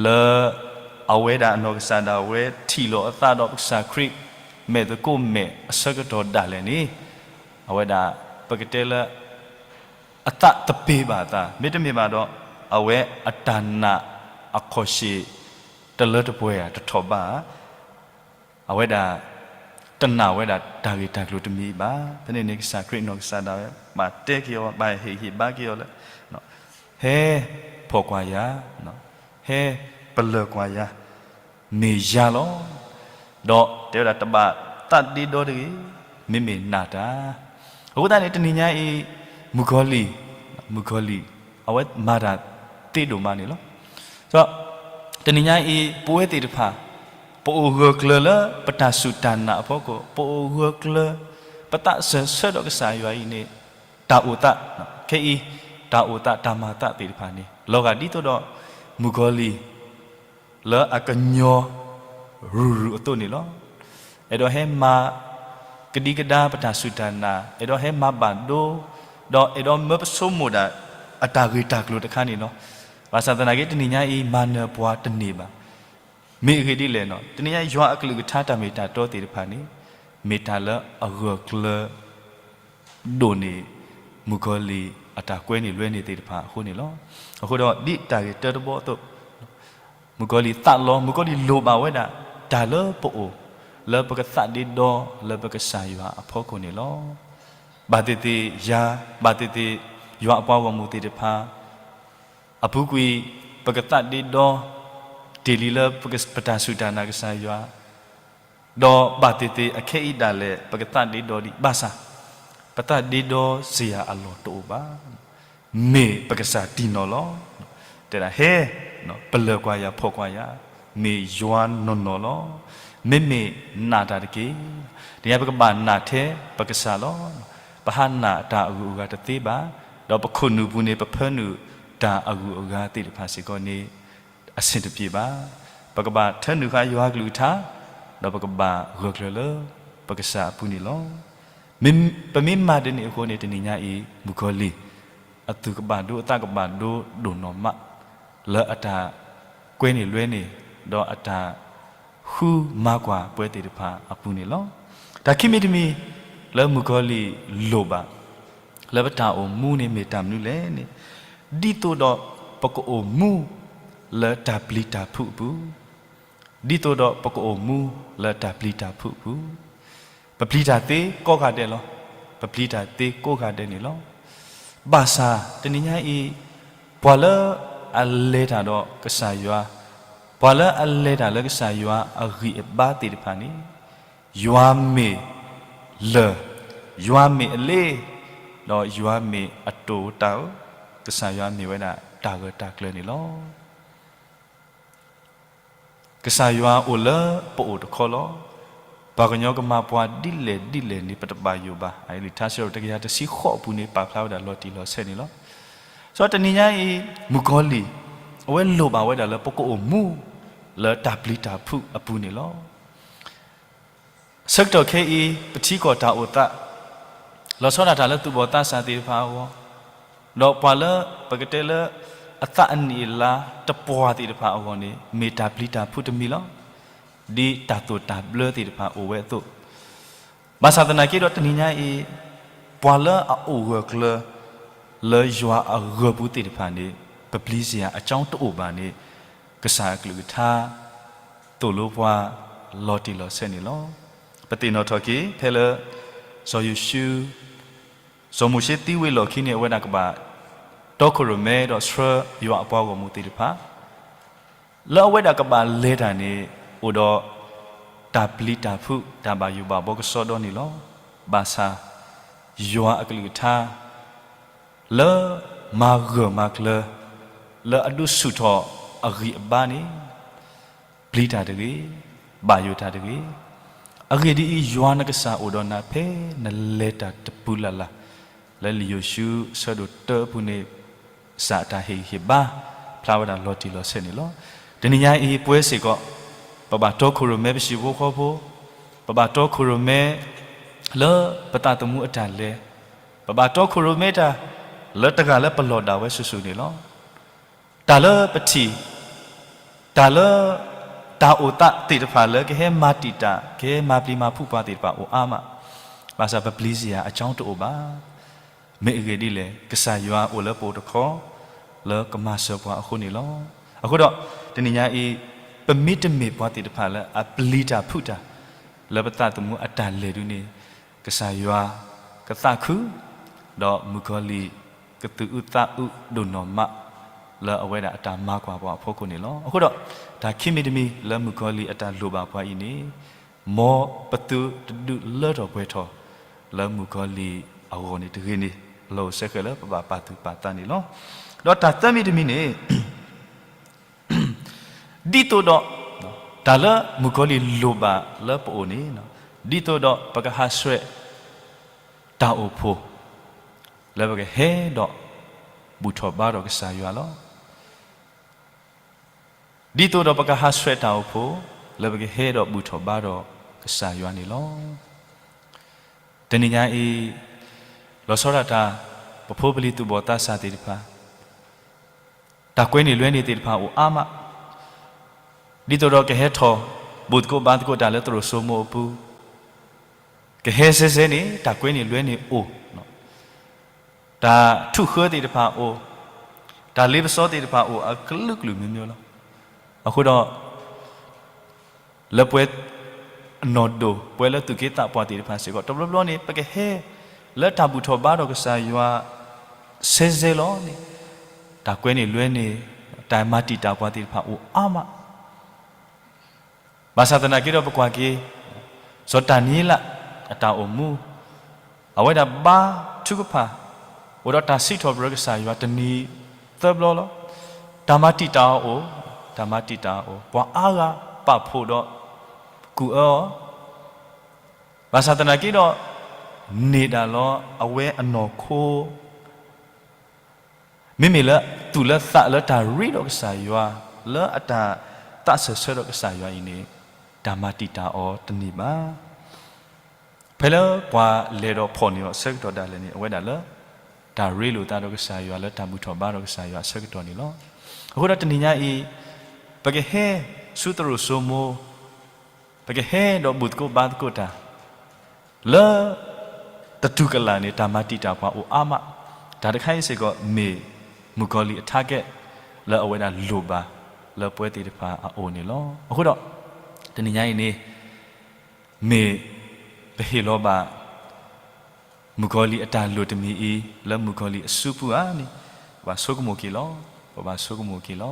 လၢအဝဲဒၣ်အနီၢ်ကစၢ်ဒၣ်ဝဲ ထံၣ်လိာ်အသးဒီးကစၢ်ခရံာ် မဲာ်သကိးမဲာ်အဆၢကတီၢ်ဒၣ်လဲာ်န့ၣ်, အဝဲဒၣ်ပကတဲလၢ အသးတပ့ၤဘၣ်အသး, မ့တမ့ၢ်ဘၣ်ဒီး အဝဲအတၢ်နာ်အခီၣ်ဆ့ၣ် တလၢတပှဲၤဧါ တထီၣ်ဘးဧါ. အဝဲဒၣ်တနာ်ဝဲဒၣ်တၢ်ဂ့ၢ်တၢ်ကျိၤတမံၤဘၣ်. ဖဲန့ၣ်န့ၣ် ကစၢ်ခရံာ်နီၢ်ကစၢ်ဒၣ်ဝဲ ဘၣ်တဲက့ၤအီၤ ဘၣ်ဟ့ၣ်ဟ့ၣ်ဘါက့ၤအီၤလၢ ဟဲဖီၣ်ကွၢ်ယၤ, ဟဲပလၢၢ်ကွၢ်ယၤ, မ့ၢ်ယၤလီၤ. ဒီးတဲဝဲဒၣ်တဘၣ်သးဒ့ဒီတဂ့ၤ, မ့မ့ၢ်နာ်တၢ်. အဃိသတးန့ၣ် တနံၤညါအံၤ မုၣ်ကီၤလံၢ်, မုၣ်ကီၤလံၢ် အဝဲမၤတၢ်သ့ဒိၣ်မးန့ၣ်လီၤ. ဒီးတနံၤညါအံၤ ပဝဲသ့ၣ်တဖၣ် ပအိၣ်ဂၢၢ်ကျၢၤလၢပတၢ်စူၢ်တၢ်နာ်အဖီခိၣ်, ပအိၣ်ဂၢၢ်ကျၢၤ ပသးစၢၢ်ဆၢဒီးကစၢ်ယွၤအံၤန့ၣ် တၢ်အိၣ်သး, ခဲအံၤ တၢ်အိၣ်သးတၢ်မၤသးသ့ၣ်တဖၣ်န့ၣ် လီၤဂာ်ဒ်သိးဒီး မုၣ်ကီၤလံၢ် လၢအကညီရူၤရူၤအသိးန့ၣ်လီၤ. အဲၣ်ဒိးဟဲမၤကဒံကဒါပတၢ်စူၢ်တၢ်နာ်, အဲၣ်ဒိးဟဲမၤဘၣ်ဒိ, ဒီးအဲၣ်ဒိးမၢပဆိကမိၣ်ဒၣ်အတၢ်ဂ့ၢ်တၢ်ကျိၤတခါန့ၣ်လီၤ. ဘၣ်ဆၣ်သနာ်က့ တနံၤညါအံၤ မၤနၢၤပှၤတန့ၢ်ဘၣ်. မ့ၢ်အဂ့ၢ်ဒ်လဲၣ်န့ၣ်, တနံၤညါယွၤအကလုၢ်ကထါတၢ်မ့ၢ်တၢ်တီသ့ၣ်တဖၣ်န့ၣ် မ့ၢ်တၢ်လၢအဂၢၢ်ကျၢၤ ဒိၣ်န့ၢ် မုၣ်ကီၤလံၢ်အတၢ်ကွဲန့ၢ်လွဲန့ၢ်သ့ၣ်တဖၣ်အဃိန့ၣ်လီၤ. အဃိဒီးဒ်တၢ်ဂ့ၢ်တၢတဘီအသိး, မုၣ်ကီၤလံၢ်သးလီ, မုၣ်ကီၤလံၢ်လိၣ်ဘၣ်ဝဲဒၣ် တၢ်လၢပအိၣ် လၢပကသးဒ့ဒီလၢပကစၢ်ယွၤအဖီခိၣ်န့ၣ်လီၤ. ဘၣ်သ့ၣ်သ့ၣ်ယၤ, ဘၣ်သ့ၣ်သ့ၣ်ယွၤအပှၤဂီၢ်မုၢ်သ့ၣ်တဖၣ် အပူၤကွံာ် ပကသးဒ့ဒီ တ့ၢ်လံလၢပတၢ်စူၢ်တၢ်နာ်ကစၢ်ယွၤ, ဒီးဘၣ်သ့ၣ်သ့ၣ်အခဲအံၤဒၣ်လဲာ် ပကသးဒ့ဒီဒံးဘၣ်ဆၣ်, ပသးဒ့ဒီစ့ယၤအလီၢ်တအိၣ်ဘၣ်. မ့ၢ်ပကစၢ်တံၢ်နီၢ်လီၤ. တဲဒၣ်ဟဲ, ပလၢၢ်ကွၢ်ယၤ ဖီၣ်ကွၢ်ယၤ, မ့ၢ်ယွၤနီၢ်နီၢ်လီၤ. မ့မ့ၢ်နာ်တၢ်တက့ၢ်. တနံၤညါပကဘၣ်နာ်ထဲပကစၢ်လီၤ. ပဟးနာ်တၢ်အဂုၤအဂၤတသ့ဘၣ်, ဒီးပခိၣ်နူာ်ပူၤန့ၣ် ပဖၢနုာ်တၢ်အဂုၤအဂၤသ့ၣ်တဖၣ်စ့ၢ်ကီးန့ၣ် အဆင်တပြေဘၣ်. ပကဘၣ်ထၢနုာ်ဃာ်ယွၤကလုၢ်ကထါ, ဒီးပကဘၣ်ဂၢၢ်ကျၢၤလၢပကစၢ်အပူၤန့ၣ်လီၤ. မ့မ့ၢ်ပမ့ၢ်မၤဒ်န့ၣ်အဃိန့ၣ် တနံၤညါအံၤ မုၣ်ကီၤလံၢ် အသူၣ်ကဘၣ်ဒိအသးကဘၣ်ဒိဒိၣ်နီၢ်မး လၢအတၢ်ကွဲန့ၢ်လွဲန့ၢ် ဒီးအတၢ်ဃုမၤကွၢ်ပဝဲသ့ၣ်တဖၣ်အပူၤန့ၣ်လီၤ. တၢ်ခံမံၤတမံၤ လၢမုၣ်ကီၤလံၢ်လိၣ်ဘၣ် လၢပတၢ်အိၣ်မူန့ၣ်မ့ၢ်တၢ်မနုၤလဲၣ်န့ၣ်, ဒ်သိးဒီးပကအိၣ်မူ လၢတၢ်ပျံၤတၢ်ဖုးအပူၤ, ဒ်သိးဒီးပကအိၣ်မူလၢတၢ်ပျံၤတၢ်ဖုးအပူၤ, ပပျံၤတၢ်သ့ကိးဂၤဒဲးလီၤ. ပပျံၤတၢ်သ့ကိးဂၤဒဲးန့ၣ်လီၤ. ဘၣ်ဆၣ်တနံၤညါအံၤ ပှၤလၢအလဲၤတၢ်ဒီးကစၢ်ယွၤ, ပှၤလၢအလဲၤတၢ်လၢကစၢ်ယွၤအဂံၢ်အဘါသ့ၣ်တဖၣ်န့ၣ်, ယွၤမ့ၢ်လၢၢ်, ယွၤမ့ၢ်အလ့, ဒီးယွၤမ့ၢ်အတိာ်တၢ်ဧၢ, ကစၢ်ယွၤမ့ၢ်ဝဲဒၣ်တၢ်ဂၢၢ်တၢ်ကျၢၤန့ၣ်လီၤ. ကစၢ်ယွၤအိၣ်လၢပအိၣ်တခီလီၤ. ပှၤကညီကမၤပှၤဒ်လဲၣ်ဒ်လဲၣ်န့ၣ် ပတဘၣ်ယိၣ်ဘၣ်. လံာ်ထါစံးထီၣ်ပတြၢၤတကယၤတဆံဃိးအပူၤန့ၣ် ပာ်ဖျါဝဲဒၣ်လီၤတံၢ်လီၤဆဲးန့ၣ်လီၤ. ဒီးတနံၤညါအံၤ မုၣ်ကီၤလံၢ် အဝဲလိၣ်ဘၣ်ဝဲဒၣ်လၢပကအိၣ်မူ လၢတၢ်ပျံၤတၢ်ဖုးအပူၤန့ၣ်လီၤ. ဆၢကတီၢ်ခဲအံၤ ပထံကီၢ်တၢ်အိၣ်သး လီၤဆီဒၣ်တၢ်လၢသူၣ်ဘီၣ်သးစၢ်သ့ၣ်တဖၣ်အဂီၢ်, ဒီးပှၤလၢပကတဲလၢ အသးအနံၣ်အလါတပှၢ်သ့ၣ်တဖၣ်အဂီၢ်န့ၣ် မ့ၢ်တၢ်ပျံၤတၢ်ဖုးတမံၤလီၤ. ဒ်တၢ်သိၣ်တၢ်ဘျၢသ့ၣ်တဖၣ်အိၣ်ဝဲအသိး, ဘၣ်ဆၣ်သနာ်က့ဒီးတနံၤညါအံၤ, ပှၤလၢအအိၣ်ဂၢၢ်ကျၢၤ လၢယွၤအဂၢၤပူၤသ့ၣ်တဖၣ်န့ၣ် ပပျံၤစ့ၢ်ယၤအကၠီတအိၣ်ဘၣ်န့ၣ်, ကစၢ်အကလုၢ်ကထါ သိၣ်လိပှၤ လီၤတံၢ်လီၤဆဲးန့ၣ်လီၤ. ပသ့ၣ်နီၣ်ထီၣ်က့ၤ ဖဲလၢ စီၤယိၤၡူ စီၤမိၤၡ့သံဝံၤလီၢ်ခံန့ၣ် အဝဲဒၣ်ကဘၣ် တီခိၣ်ရိၣ်မဲဒီးဆှၢယွၤအပှၤဂီၢ်မုၢ်သ့ၣ်တဖၣ် လၢအဝဲဒၣ်ကဘၣ်လဲၤတၢ်န့ၣ် အိၣ်ဒီး တၢ်ပျံၤတၢ်ဖုး တၢ်ဘၣ်ယိၣ်ဘၣ်ဘီကစီဒီန့ၣ်လီၤ. ဘၣ်ဆၣ် ယွၤအကလုၢ်ကထါ လၢမၤဂၢၢ်မၤကျၢၤ လၢအဒုးဆူၣ်ထီၣ်အဂံၢ်အဘါန့ၣ် ပျံၤတၢ်တဂ့ၤ, ဘၣ်ယိၣ်တၢ်တဂ့ၤ. အဂ့ၢ်ဒ်အံၤ, ယွၤနကစၢ်အိၣ်ဒီးနၤဖဲနလဲၤတၢ်တပူၤလၢ်လၢ်, လၢလံာ်ယိၤၡူအဆၢဒိၣ်တၢအပူၤန့ၣ် ကစၢ်အတၢ်ဟ့ၣ်ဂံၢ်ဟ့ၣ်ဘါ ဖျါဝဲဒၣ်လီၤတံၢ်လီၤဆဲးန့ၣ်လီၤ. တနံၤညါအံၤ ပဝဲစ့ၢ်ကီး ပဘၣ်တီခိၣ်ရိၣ်မဲပဟံၣ်ဖိဃီဖိ, ပဘၣ်တီခိၣ်ရိၣ်မဲ လၢပသးသမူအတၢ်လဲၤ, ပဘၣ်တီခိၣ်ရိၣ်မဲတၢ် လၢတဂၤလၢပလီၢ်ဒၣ်ဝဲစုာ်စုာ်န့ၣ်လီၤ. တၢ်လၢပထံၣ်, တၢ်လၢ တၢ်အိၣ်သးသ့ၣ်တဖၣ်လၢကဟဲမၤတံာ်တာ် ကဟဲမၤပျံၤမၤဖုးပှၤသ့ၣ်တဖၣ်အိၣ်အါမး, ဘၣ်ဆၣ်ပပျံၤစ့ၢ်ယၤအကၠီတအိၣ်ဘၣ်. မ့ၢ်အဂ့ၢ်ဒ်လဲၣ်, ကစၢ်ယွၤအိၣ်လၢပအိၣ်တခီ, လၢကမၤစၢၤပှၤအဃိန့ၣ်လီၤ. အဃိဒီး တနံၤညါအံၤ ပမ့တမ့ၢ်ပှၤသ့ၣ်တဖၣ်လၢအပျံၤတၢ်ဖုးတၢ် လၢပသးသမူအတၢ်လဲၤဒုန့ၣ် ကစၢ်ယွၤကသးခု, ဒီးမုၣ်ကီၤလံၢ်ကသူၣ်အုးသးအုးဒိၣ်နီၢ်မး လၢအဝဲဒၣ်အတၢ်မၤကွၢ်ပှၤအဖီခိၣ်န့ၣ်လီၤ. အဃိဒီး တၢ်ခံမံၤတမံၤလၢမုၣ်ကီၤလံၢ်အတၢ်လိၣ်ဘၣ်ပှၤအံၤန့ၣ်, မ်ပသုတဒုးလၢထီၣ်ပှဲၤထီၣ် လၢမုၣ်ကီၤလံၢ်အဂီၢ်န့ၣ်တဂ့ၤန့ၣ် လီၢ်အိၣ်ဆၢဃဲၤလၢပဘၣ်ပာ်သူၣ်ပာ်သးန့ၣ်လီၤ. ဒီးတၢ်သၢမံၤတမံၤန့ၣ် ဒ်သိးဒီး တၢ်လၢမုၣ်ကီၤလံၢ်လိၣ်ဘၣ်လၢပအိၣ်န့ၣ်, ဒ်သိးဒီးပကဟးဆှဲးတၢ်အိၣ်ဖှိၣ် လၢပကဟဲဒီးဘူၣ်ထီၣ်ဘါထီၣ်ကစၢ်ယွၤလီၤ. ဒ်သိးဒီးပကဟးဆှဲးတၢ်အိၣ်ဖှိၣ် လၢပကဟဲဒီးဘူၣ်ထီၣ်ဘါထီၣ်ကစၢ်ယွၤန့ၣ်လီၤ. တနံၤညါအံၤ လီၤဆီဒၣ်တၢ် ပဖိပလံၤသူၣ်ဘီၣ်သးစၢ်သ့ၣ်တဖၣ် တၢ်ကွဲန့ၢ်လွဲန့ၢ်သ့ၣ်တဖၣ်အိၣ်အါမး, ဒ်သိးဒီးကဟဲထီၣ် ဘူၣ်သကိးဘါသကိးတၢ်လၢသရိာ်စိမိၤအပူၤ, ကဟဲစဲစဲန့ၣ် တၢ်ကွဲန့ၢ်လွဲန့ၢ်အိၣ်, တၢ်ထူၣ်ဃၢသ့ၣ်တဖၣ်အိၣ်, တၢ်လ့ပစီသ့ၣ်တဖၣ်အိၣ်အကလုာ်ကလုာ်မံၤမံၤလီၤ. အဃိဒီး လၢပှၤအနီၢ်ဒိၣ် ပှၤလၢသူၣ်က့သးပှၢ်သ့ၣ်တဖၣ်စ့ၢ်ကီး တဘျီဘျီန့ၣ် ပကဟဲ လၢတၢ်ဘူၣ်ထီၣ်ဘါထီၣ်ကစၢ်ယွၤ စဲစဲလီၤန့ၣ် တၢ်ကွဲန့ၢ်လွဲန့ၢ် တၢ်မၤတံာ်တာ်ပှၤသ့ၣ်တဖၣ်အိၣ်အါမး ဘၣ်ဆၣ်သနာ်က့ဒီးပကွၢ်က့ၤ စီၤဒၤနံးယ့လးအတၢ်အိၣ်မူ အဝဲဒၣ်ဘါထုကဖၣ် အိၣ်ဒီးတၢ်စံးထီၣ်ပတြၢၤကစၢ်ယွၤတနံၤသၢဘျီလီၤ. တၢ်မၤတံာ်တာ်အီၤအိၣ်, တၢ်မၤတံာ်တာ်အီၤအိၣ်, ပှၤအါဂၤပာ်ဖှိၣ်ဒီးကူၣ်အၢအီၤ, ဘၣ်ဆၣ်သနာ်က့ဒီး န့ၢ်ဒၣ်လီၤအဝဲအနီၢ်ခိ မ့မ့ၢ်လၢသူၣ်လၢသးလၢတၢ်ရ့ဒီးကစၢ်ယွၤ လၢအတၢ်သးစၢၢ်ဆၢဒီးကစၢ်ယွၤအံၤန့ၣ် တၢ်မၤတံာ်တာ်အီၤတန့ၢ်ဘၣ်. ဖဲလၢပှၤလဲၤဒီးဖီၣ်န့ၢ်အီၤအဆၢကတီၢ်ဒၣ်လဲာ်န့ၣ် အဝဲဒၣ်လၢ တၢ်ရ့လိာ်သးဒီးကစၢ်ယွၤလၢတၢ်ဘူၣ်ထီၣ်ဘါဒီးကစၢ်ယွၤအဆၢကတီၢ်န့ၣ်လီၤ. အဃိဒီးတနံၤညါအံၤ ပကဟဲဆူသရိာ်စိမိၤ ပကဟဲဒီးဘူၣ်သကိးဘါသကိးတၢ် လၢ တတူၢ်ကလာ်န့ၣ် တၢ်မၤတံာ်တာ်ပှၤအိၣ်အါမး, တၢ်တခါအံၤစ့ၢ်ကီးမ့ၢ် မုၣ်ကီၤလံၢ်အ target လၢအဝဲဒၣ်လိၣ်ဘၣ် လၢပှၤသ့ၣ်တဖၣ်အအိၣ်န့ၣ်လီၤ. အဃိဒီး တနံၤညါအံၤန့ၣ် မ့ၢ်ပဟ့ၣ်လီၤဘၣ် မုၣ်ကီၤလံၢ်အတၢ်လိၣ်တမံၤအံၤ လၢမုၣ်ကီၤလံၢ်အစုပူၤဧါန့ၣ် ပဘၣ်ဆိကမိၣ်က့ၤလီၤ, ပဘၣ်ဆိကမိၣ်က့ၤလီၤ.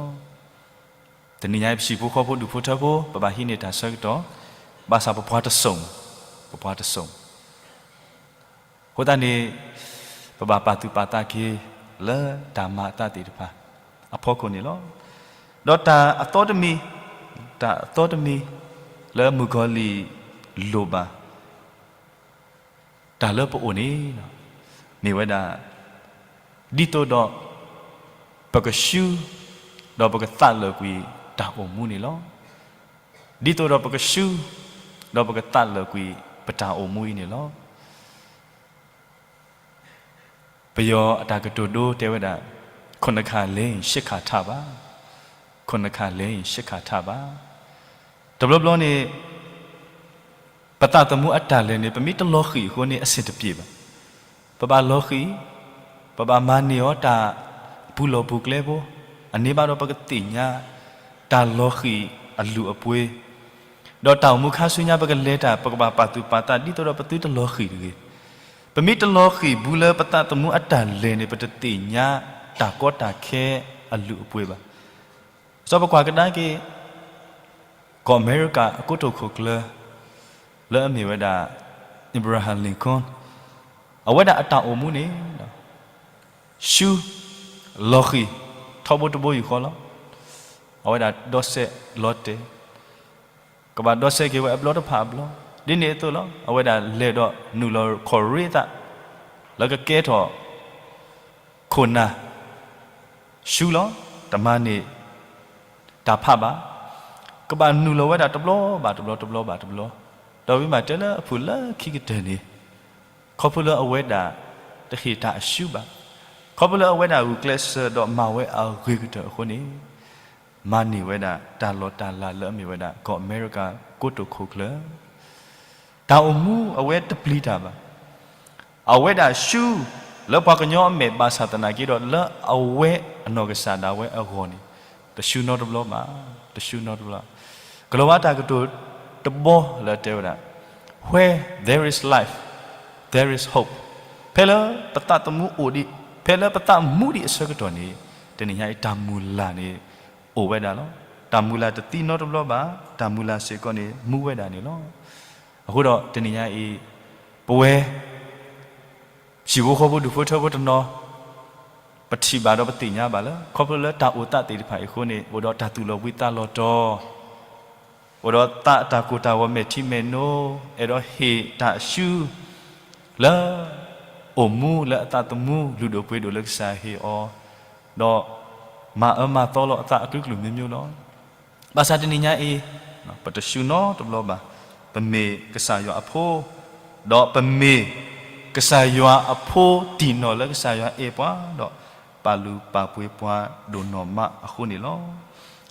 တနံၤညါအံၤ ပဟံၣ်ဖိဃီဖိဒူၣ်ဖိထၢဖိ ပဘၣ်ဟံးန့ၢ်တၢ်ဆၢကတီၢ်, ဘၣ်ဆၣ်ပပှၤတစိၤ, ပပှၤတစိၤ အဃိသတးန့ၣ် ပဘၣ်ပာ်သူၣ်ပာ်သးက့ၤ လၢတၢ်မၤအသးသ့ၣ်တဖၣ် အဖီခိၣ်န့ၣ်လီၤ. ဒီးတၢ်အသီတမံၤ, တၢ်အသီတမံၤ လၢမုၣ်ကီၤလံၢ်လိၣ်ဘၣ် တၢ်လၢပအိၣ်န့ၣ် မ့ၢ်ဝဲဒၣ် ဒ်သိးဒီး ပကရှု ဒီးပကသးလၢာ်ကွံာ်တၢ်အိၣ်မူန့ၣ်လီၤ. ဒ်သိးဒီးပကရှု ဒီးပကသးလၢာ်ကွံာ်ပတၢ်အိၣ်မူအံၤန့ၣ်လီၤ. ပယီၤအတၢ်ကတိၤဒိတဲဝဲဒၣ် ခုနစ်ခါလဲရင် ရှစ်ခါထပ်ပါ, ခုနစ်ခါလဲရင် ရှစ်ခါထပ်ပါ. တဘျီဘျီန့ၣ် ပသးသမူအတၢ်လဲၤန့ၣ် ပမ့ၢ်တလီၤဃံၤအဃိန့ၣ် အဆင်တပြေပါ. ပဘၣ်လီၤဃံၤ, ပဘၣ်မၤန့ၢ်အီၤတၢ်ပူၤလီၢ်ပူၤကျဲဖိ, အန့ၣ်ဘၣ်ဒီးပကသ့ၣ်ညါ တၢ်လီၤဃံၤအလုၢ်အပှ့ၤ, ဒီးတၢ်အိၣ်မူခါဆူညါပကလဲၤတၢ် ပကဘၣ်ပာ်သူၣ်ပာ်သးဒ်သိးဒီးပသုတလီၤဃံၤတဂ့ၤ. ပမ့ၢ်တလီၤဃံၤဘူးလၢပသးသမူအတၢ်လဲၤန့ၣ် ပတသ့ၣ်ညါတၢ်ကီတၢ်ခဲအလုၢ်အပှ့ၤဘၣ်. စီၤပကွၢ်ကဒါက့ၤ ကီၢ်အမဲရကၤအကိတိာ်ခိၣ်ကျၢၢ် လၢအမ့ၢ်ဝဲဒၣ် Abraham Lincoln အဝဲဒၣ်အတၢ်အိၣ်မူန့ၣ် ရှု လီၤဃံၤ ထီဘိတဘိယူၢ်ဃီလီၤ. အဝဲဒၣ်ဒီးစဲးလီၤတဲာ်, ကဘၣ်ဒီးစဲးက့ၤဝဲအဘျီတဖၣ်အဘျီ, ဒ်န့ၣ်အသိးလီၤ. အဝဲဒၣ်လဲၤဒီးနုာ်လီၤခီၣ်ရ့သး လၢကကဲထီၣ် ခိၣ်နၢ် ရှုလီၤ. တမၤန့ၢ်တၢ်ဖးဘၣ်, ကဘၣ်နုာ်လီၤဝဲဒၣ်တဘျီဘၣ်တဘျီ တဘျီဘၣ်တဘျီ, ဒီးဝံၤမးတဲလၢအဖုၣ်လၢခံကတၢၢ်န့ၣ် ခီဖျိလၢအဝဲဒၣ်တဟ့ၣ်တၢ်အရှုဘၣ်, ခီဖျိလၢအဝဲဒၣ်ဂုာ်ကျဲးစၢးဒီးမၤဝဲအဂ့ၤကတၢၢ်အဃိန့ၣ် မၤန့ၢ်ဝဲဒၣ်တၢ်လီၢ်တၢ်လၤလၢအမ့ၢ်ဝဲဒၣ် ကီၢ်အမဲရကၤကိတိာ်ခိၣ်ကျၢၢ် တၢ်အိၣ်မူအဝဲတပျံၤတၢ်ဘၣ်. အဝဲဒၣ်ရှု လၢပှၤကညီအမဲာ်ဘၣ်ဆၣ်သနာ်က့ဒီး လၢအဝဲအနီၢ်ကစၢ်ဒၣ်ဝဲအဂီၢ်န့ၣ် တရှုနီတဘျီဘၣ်, တရှုနီတဘျီ. ကလီၤဝါတၢ်ကတိၤတဘီလၢအတဲဝဲဒၣ် Where there is life, there is hope. ဖဲလၢပသးသမူအိၣ်ဒံး, ဖဲလၢပသးမူဒံးအဆၢကတီၢ်န့ၣ် တနံၤညါအံၤတၢ်မုၢ်လၢ်န့ၣ် အိၣ်ဝဲဒၣ်လီၤ. တၢ်မုၢ်လၢ်တသံနီတဘျီဘၣ်, တၢ်မုၢ်လၢ်စ့ၢ်ကီးန့ၣ် မူဝဲဒၣ်န့ၣ်လီၤ. အဃိဒီးတနံၤညါအံၤ ပဝဲ ဟံၣ်ဖိဃီဖိဒူၣ်ဖိထၢဖိတနီၤ ပထံၣ်ဘၣ်ဒီးပသ့ၣ်ညါဘၣ်လၢ ခီဖျိလၢတၢ်အိၣ်သးသ့ၣ်တဖၣ်အံၤအဃိန့ၣ် အိၣ်ဒီးတၢ်သူၣ်လီၤဘှံးသးလီၤတီၤ, အိၣ်ဒီးသးအတၢ်ကိၢ်တၢ်ဂီၤမဲာ်ထံမဲာ်နိ, အဲၣ်ဒိးဟ့ၣ်တၢ်အရှု လၢ အိၣ်မူလၢအသးသမူလုၢ်ဒိၣ်ပှ့ၤဒိၣ်လၢကစၢ်ဟ့ၣ်အီၤ, ဒီးမၤအၢမၤသီလီၤအသးအကလုာ်ကလုာ်မျိုးမျိုးလီၤ. ဘၣ်ဆၣ်တနံၤညါအံၤ ပတရှုနီတဘျီဘၣ်, ပမ့ၢ်ကစၢ်ယွၤအဖိ, ဒီးပမ့ၢ်ကစၢ်ယွၤအဖိတံၢ်နီၢ်လၢကစၢ်ယွၤအဲၣ်ပှၤ, ဒီးပာ်လုၢ်ပာ်ပှ့ၤပှၤဒိၣ်နီၢ်မးအဃိန့ၣ်လီၤ.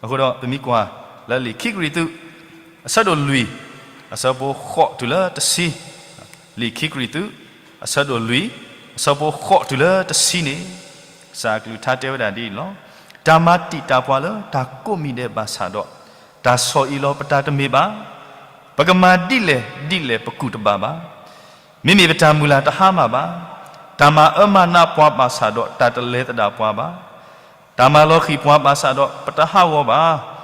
အဃိဒီးပမ့ၢ်ကွၢ်လၢလံာ်ခံကရံၣ်သူး အဆၢဒိၣ်လွံၢ် အဆၢဖိဃိးတုၤလၢတဆံ, လံာ်ခံကရံၣ်သူး အဆၢဒိၣ်လွံၢ် အဆၢဖိဃိးတုၤလၢတဆံန့ၣ် ကစၢ်အကလုၢ်ကထါတဲဝဲဒၣ်ဒ်အံၤလီၤ. တၢ်မၤတံာ်တာ်ပှၤလၢတၢ်ကိးမံၤဒဲးဘၣ်ဆၣ်ဒီး, တၢ်ဆီၣ်အံၤလီၤပတၢ်တမ့ၢ်ဘၣ်. ပကမၤဒ်လဲၣ်ဒ်လဲၣ်ပကူၣ်တဘၣ်ဘၣ်. မ့မ့ၢ်ပတၢ်မုၢ်လၢ်တဟါမၢ်ဘၣ်. တၢ်မၤအၢမၤနးပှၤဘၣ်ဆၣ်ဒီး တၢ်တလဲၤသဒၣ်ပှၤဘၣ်. တၢ်မၤလီၤဃံၤပှၤဘၣ်ဆၣ်ဒီး ပတဟးဂီၤဘၣ်.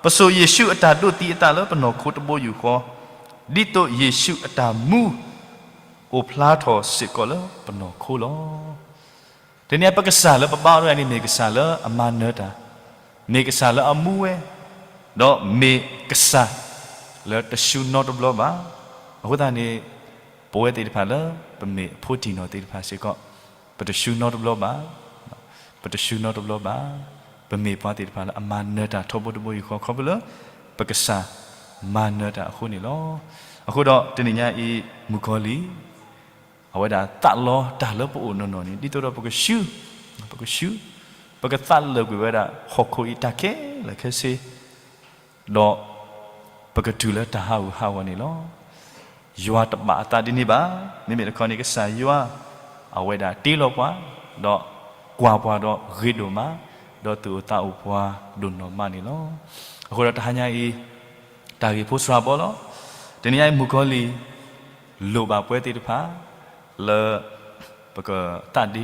ပစိာ်ယ့ၣ်ၡူးအတၢ်ဒိးသံအသးလၢပနီၢ်ခိတဘိယူၢ်ဃီ, ဒ်သိးယ့ၣ်ၡူးအတၢ်မူ အိၣ်ဖျါထီၣ်စ့ၢ်ကီးလၢပနီၢ်ခိလီၤ. တနံၤအံၤပကစၢ်လၢပဘါအီၤတဂၤန့ၣ် မ့ၢ်ကစၢ်လၢအမၤနၢၤတၢ်, မ့ၢ်ကစၢ်လၢအမူဝဲ, ဒီးမ့ၢ်ကစၢ်လၢတရှုနီတဘျီဘၣ်. အဃိသတးန့ၣ် ပဝဲသ့ၣ်တဖၣ်လၢ ပမ့ၢ်အဖိတံၢ်နီၢ်သ့ၣ်တဖၣ်စ့ၢ်ကီး ပတရှုနီတဘျီဘၣ်, ပတရှုနီတဘျီဘၣ်. ပမ့ၢ်ပှၤသ့ၣ်တဖၣ်လၢအမၤနၢၤတၢ်ထီဘိတဘိယူၢ်ဃီ ခီဖျိလၢ ပကစၢ်မၤနၢၤတၢ်အဃိန့ၣ်လီၤ. အဃိဒီးတနံၤညါအံၤ မုၣ်ကီၤလံၢ် အဝဲဒၣ်သးလီတၢ်လၢပအိၣ်နီၢ်နီၢ်န့ၣ် ဒ်သိးဒီးပကရှု, ပကရှု, ပကသးလၢာ်ကွံာ်ဝဲဒၣ် ဟီၣ်ခိၣ်အံၤတၢ်ခဲလၢာ်ခဲဆ့, ဒီးပကတုၤလၢတၢ်ဟးဂူာ်ဟးဂီၤန့ၣ်လီၤ. ယွၤတဘၣ်အသးဒ်န့ၣ်ဘၣ်. မ့မ့ၢ်တခီန့ၣ် ကစၢ်ယွၤ အဝဲဒၣ်တ့လီၤပှၤ, ဒီးကွၢ်ပှၤဒီးဂ့ၤဒိၣ်မး, ဒီးသူၣ်အိၣ်သးအိၣ်ပှၤဒိၣ်နီၢ်မးန့ၣ်လီၤ. အဃိဒီးတဟါညါအံၤ တၢ်ဂ့ၢ်ဖိစှၤဘီလီၤ. တနံၤညါအံၤ မုၣ်ကီၤလံၢ် လိၣ်ဘၣ်ပဝဲသ့ၣ်တဖၣ် လၢပကသးဒ့ဒီ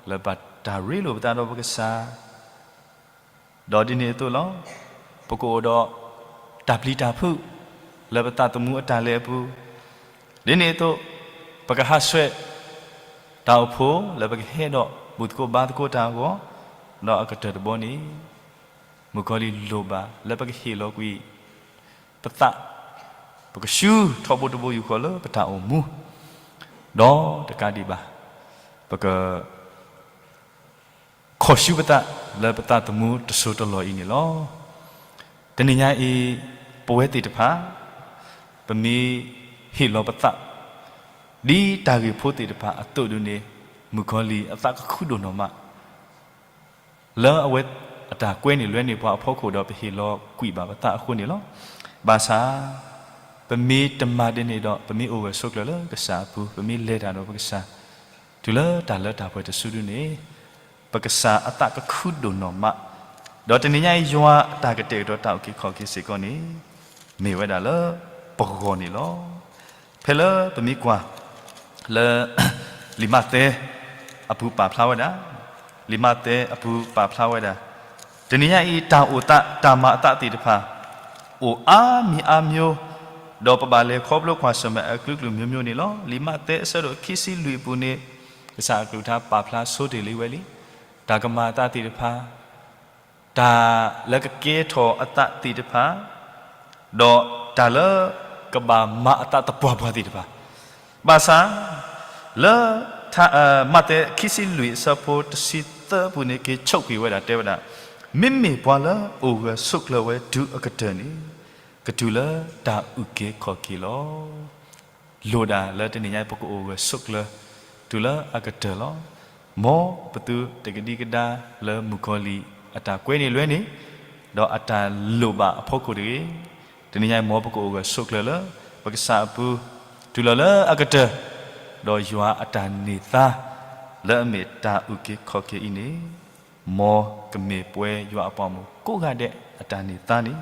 လၢဘၣ်တၢ်ရ့လိာ်ပသးဒီးပကစၢ်, ဒီးဒ်န့ၣ်အသိးလီၤ. ပကအိၣ်ဒီးတၢ်ပျံၤတၢ်ဖုး လၢပသးသမူအတၢ်လဲၤအပူၤ, ဒ်န့ၣ်အသိး ပကဟးဆှဲး တၢ်အိၣ်ဖှိၣ်လၢပကဟဲဒီးဘူၣ်သကိးဘါသကိးတၢ်အဂီၢ်, ဒီးအကတၢၢ်တဘီန့ၣ် မုၣ်ကီၤလံၢ်လိၣ်ဘၣ်လၢပကဟ့ၣ်လီၤကွံာ် ပသး, ပကရှုထီဘိတဘိယူၢ်ဃီလၢပတၢ်အိၣ်မူ, ဒီးတကးဒံးဘၣ် ပက ခီၣ်ရှုပသးလၢပသးသမူတစိၤတလီၢ်အံၤန့ၣ်လီၤ. တနံၤညါအံၤ ပဝဲသ့ၣ်တဖၣ် ပမ့ၢ်ဟ့ၣ်လီၤပသး ဒ်တၢ်ဂ့ၢ်ဖိသ့ၣ်တဖၣ်အသိးဒုန့ၣ် မုၣ်ကီၤလံၢ်အသးကခုဒိၣ်နီၢ်မး, လၢအဝဲအတၢ်ကွဲန့ၢ်လွဲန့ၢ်ပှၤအဖီခိၣ်ဒီး ပဟ့ၣ်လီၤကွံာ်ဘၣ်ပသးအဃိန့ၣ်လီၤ. ဘၣ်ဆၣ် ပမ့ၢ်တမၤဒ်န့ၣ်ဒီး ပမ့ၢ်အိၣ်ဂၢၢ်ဆိးကျၢၤလၢကစၢ်အပူၤ, ပမ့ၢ်လဲၤတၢ်ဒီးပကစၢ် တုၤလၢတၢ်လၢတၢ်ပှဲၤတစုဒုန့ၣ် ပကစၢ်အသးကခုဒိၣ်နီၢ်မး, ဒီးတနံၤညါအံၤယွၤအတၢ်ကတဲာ်ကတီၤတၢ်အုၣ်က့ၤခီၣ်က့ၤစ့ၢ်ကီးန့ၣ် မ့ၢ်ဝဲဒၣ်လၢပဂီၢ်န့ၣ်လီၤ. ဖဲလၢပမ့ၢ်ကွၢ် လၢ လံာ်မးသဲအပူၤပာ်ဖျါဝဲဒၣ်, လံာ်မးသဲအပူၤပာ်ဖျါဝဲဒၣ်, တနံၤညါအံၤ တၢ်အိၣ်သး တၢ်မၤအသးသ့ၣ်တဖၣ် အိၣ်အါမံၤအါမျိုး, ဒီးပဘၣ်လဲၤခီဖျိကွၢ်ဆၢၣ်မဲာ်အကလုာ်ကလုာ်မျိုးမျိုးန့ၣ်လီၤ. လံာ်မးသဲအဆၢဒိၣ်ခံဆံလွံၢ်အပူၤန့ၣ် ကစၢ်အကလုၢ်ကထါပာ်ဖျါဆိတ့ၢ်လံဝဲလံ, တၢ်ကမၤအသးသ့ၣ်တဖၣ် တၢ်လၢကကဲထီၣ်အသးသ့ၣ်တဖၣ်, ဒီးတၢ်လၢကဘၣ်မၤအသးသပှၢ်ပှၢ်သ့ၣ်တဖၣ်, ဘၣ်ဆၣ် လၢ မးသဲခံဆံလွံၢ်အဆၢဖိတဆံသၢအပူၤန့ၣ် က့ၤဆိၣ်ဂ့ၤဝဲဒၣ်တဲဝဲဒၣ်, မ့မ့ၢ်ပှၤလၢအိၣ်ဂၢၢ်ဆိးကျၢၤဝဲတုၤအကတၢၢ်န့ၣ် ကတုၤလၢတၢ်အုၣ်က့ၤခီၣ်က့ၤလီၤ. လိၣ်ဒၣ်လၢတနံၤညါအံၤပကအိၣ်ဂၢၢ်ဆိးကျၢၤ တုၤလၢအကတၢၢ်လီၤ. မ်ပသုတကဒံကဒါလၢမုၣ်ကီၤလံၢ်အတၢ်ကွဲန့ၢ်လွဲန့ၢ် ဒီးအတၢ်လိၣ်ဘၣ်အဖီခိၣ်တဂ့ၤ. တနံၤညါအံၤ မ်ပကအိၣ်ဂၢၢ်ဆိးကျၢၤလၢ ပကစၢ်အပူၤ တုၤလီၤလၢအကတၢၢ်, ဒီးယွၤအတၢ်န့ၢ်သါ လၢအမ့ၢ်တၢ်အုၣ်က့ၤခီၣ်က့ၤအံၤန့ၣ် မ်ကမ့ၢ်ပဝဲယွၤအပှၤမိၢ်ကိးဂၤဒဲးအတၢ်န့ၢ်သါန့ၣ်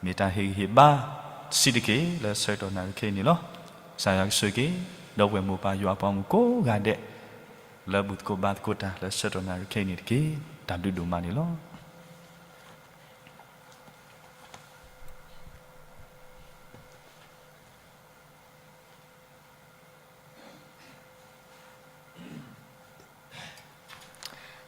မ့ၢ်တၢ်ဟ့ၣ်ဂံၢ်ဟ့ၣ်ဘါတဆံးတက့ၢ်လၢဆၢကတီၢ်နၣ်ရံၣ်ခဲအံၤန့ၣ်လီၤ. ကစၢ်ယွၤကဆိၣ်ဂ့ၤ ဒီပုၢ်ဝဲၢ်မိၢ်ပၢ်ယွၤအပှၤမိၢ်ကိးဂၤဒဲး လၢဘူၣ်သကိးဘါသကိးတၢ်လၢဆၢကတီၢ်နၣ်ရံၣ်ခဲအံၤန့ၣ်တက့ၢ်. တၢ်ဘျုးဒိၣ်မးန့ၣ်လီၤ.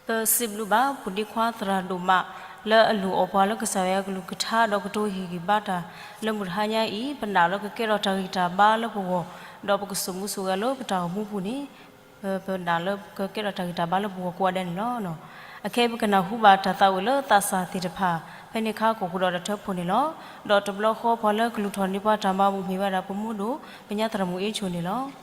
ပစံးဘျုးဘၣ် ပူၤဒ့ခွါသရၣ်ဒိၣ်မး လၢအလိၣ်အီၣ်ပှၤလၢကစၢ်ယွၤအကလုၢ်ကထါ ဒီးကတိၤဟ့ၣ်ဂံၢ်ဘါတၢ် လၢမုၢ်တဟါညါအံၤ ပနာ်လၢကကဲထီၣ်တၢ်ဂံၢ်တၢ်ဘါလၢပဂီၢ်, ဒီးပကစိာ်မူစိာ်ဂဲၤလၢပတၢ်အိၣ်မူပူၤန့ၣ် ပနာ်လၢကကဲထီၣ်တၢ်ဂံၢ်တၢ်ဘါလၢပဂီၢ်ကိးဂၤဒဲးန့ၣ်လီၤ. အခဲအံၤပကနၢ်ဟူဘၣ်တၢ်သးဝံၣ်လၢသးစၢ်သ့ၣ်တဖၣ် ဖဲန့ၣ်အခါ ကိၣ်ဃုာ်ဒီးတၢ်ထၢဖှိၣ်န့ၣ်လီၤ. ဒီးတဘျီဃီပှၤလၢကလူၤထီၣ်န့ၢ်ပှၤတၢ်မၤဘူၣ်မ့ၢ်ဝဲဒၣ်ပမူဒိၣ် ပညါသရၣ်မုၣ်အ့ၣ်ဆိၣ်န့ၣ်လီၤ.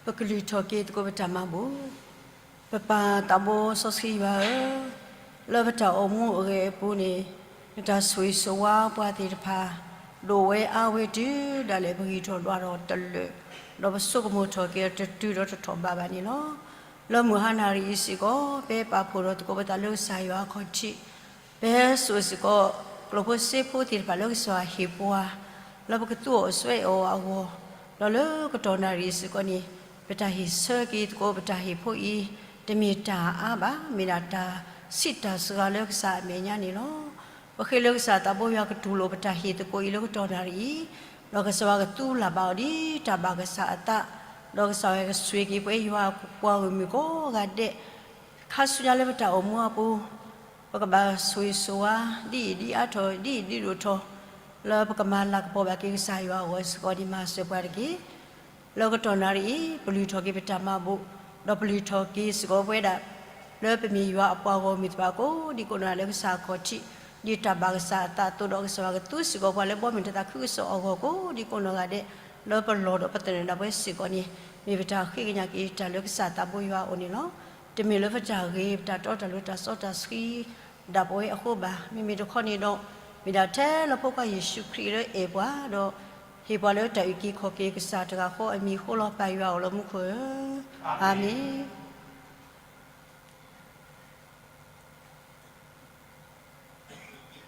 ပကလုၢ်ထီၣ်က့ၤသကိးပတၢ်မၤဘူၣ်. ပပၢ်သးဘိစီဆှံယွၤဧၢ, လၢပတၢ်အိၣ်မူအဂ့ၢ်အပူၤန့ၣ်, နတၢ်ဆိၣ်ဂ့ၤဆိၣ်ဝါပှၤသ့ၣ်တဖၣ် ဒိၣ်ဝဲအါဝဲတုၤဒၣ်လဲာ် ပဂံၢ်ထီၣ်ဒွးထီၣ်တလၢာ်, ဒီးပဆိကမိၣ်ထီၣ်က့ၤတတုၤဒီးတထီၣ်ဘးဘၣ်န့ၣ်လီၤ. လၢမုၢ်ဟါနၣ်ရံၣ်အံၤစ့ၢ်ကီး ပပာ်ဖှိၣ်ထီၣ်သကိးပသးလၢကစၢ်ယွၤအခီၣ်ထံး, ပဟဲစိာ်စ့ၢ်ကီး ကျိၣ်ဖိစ့ဖိသ့ၣ်တဖၣ်လၢကစၢ်ယွၤဟ့ၣ်ပှၤ, လၢပကသူအီၤစွဲအီၤအဂီၢ်, ဒီးလၢကတီၢ်နၣ်ရံၣ်စ့ၢ်ကီးန့ၣ်, ပတၢ်ဟ့ၣ်ဆၢက့ၤသကိးပတၢ်ဟ့ၣ်ဖိအံၤ, တမ့ၢ်တၢ်အါဘၣ်, မ့ၢ်ဒၣ်တၢ်စံးတၢ်စှၤလၢကစၢ်အမဲာ်ညါန့ၣ်လီၤ. ပဃ့လၢကစၢ်သးဘိယွၤကတူၢ်လိာ်ပတၢ်ဟ့ၣ်သကိးအံၤလၢကတီၢ်နၣ်ရံၣ်အံၤ, ဒီးကစၢ်ယွၤကသူလၢ်ဘၣ်အီၤဒ်တၢ်ဘၣ်ကစၢ်အသး, ဒီးကစၢ်ယွၤကဆိၣ်ဂ့ၤက့ၤပှၤယွၤအပှၤဂီၢ်မုၢ်ကိးဂၤဒဲး ခါဆူညါလၢပတၢ်အိၣ်မူအပူၤ, ပကဘၣ်ဆိၣ်ဂ့ၤဆိၣ်ဝါ ဒ်အံၤဒ်အါထီၣ် ဒ်အံၤဒ်ဒိၣ်ထီၣ်, လၢပကမၤလၤကပီၤဘၣ်က့ၤကစၢ်ယွၤအဂီၢ်စ့ၢ်ကီးန့ၣ် မၤစၢၤပှၤတက့ၢ်. လၢကတီၢ်နၣ်ရံၣ်အံၤ ပလုၢ်ထီၣ်က့ၤပတၢ်မၤဘူၣ်, ဒီးပလုၢ်ထီၣ်က့ၤစ့ၢ်ကီးပဝဲဒၣ် လၢပမ့ၢ်ယွၤအပှၤဂီၢ်မုၢ်သ့ၣ်တဖၣ်ကိးဒံကိးနီၢ်ဂၤဒဲးလၢကစၢ်အခီၣ်ထံး, ဒ်တၢ်ဘၣ်ကစၢ်အသးအသိးဒီး ကစၢ်ယွၤကသူစ့ၢ်ကီးပှၤလၢဘီမုၢ်တၢ်သးခုကစီၣ်အဂီၢ်ကိးဒံကိးနီၢ်ဂၤဒဲး, လၢပလီၢ်ဒီးပသနၢၣ်ဒၣ်ပဝဲစ့ၢ်ကီးန့ၣ်, မ့ၢ်ပတၢ်ဃ့ကညးက့ၤတၢ်လၢကစၢ်သးဘိယွၤအအိၣ်န့ၣ်လီၤ. တမ့ၢ်လၢပတၢ်ဂ့ၤ ပတၢ်တီတၢ်လိၤ တၢ်စီတၢ်ဆှံ ဒၣ်ပဝဲအဃိဘၣ်. မ့မ့ၢ်တခီန့ၣ်ဒီး, မ့ၢ်ဒၣ်ထဲလၢဖိခွါယ့ၣ်ၡူးခရံာ်လၢအဲၣ်ပှၤဒီး ဟ့ၣ်ပှၤလၢတၢ်အုၣ်က့ၤခီၣ်က့ၤကစၢ်တဂၤဃီအမံၤအဃိလီၤ. ပၢ်ယွၤအိၣ်လၢမူခိၣ်ဧၢ, အၤမ့ၣ်.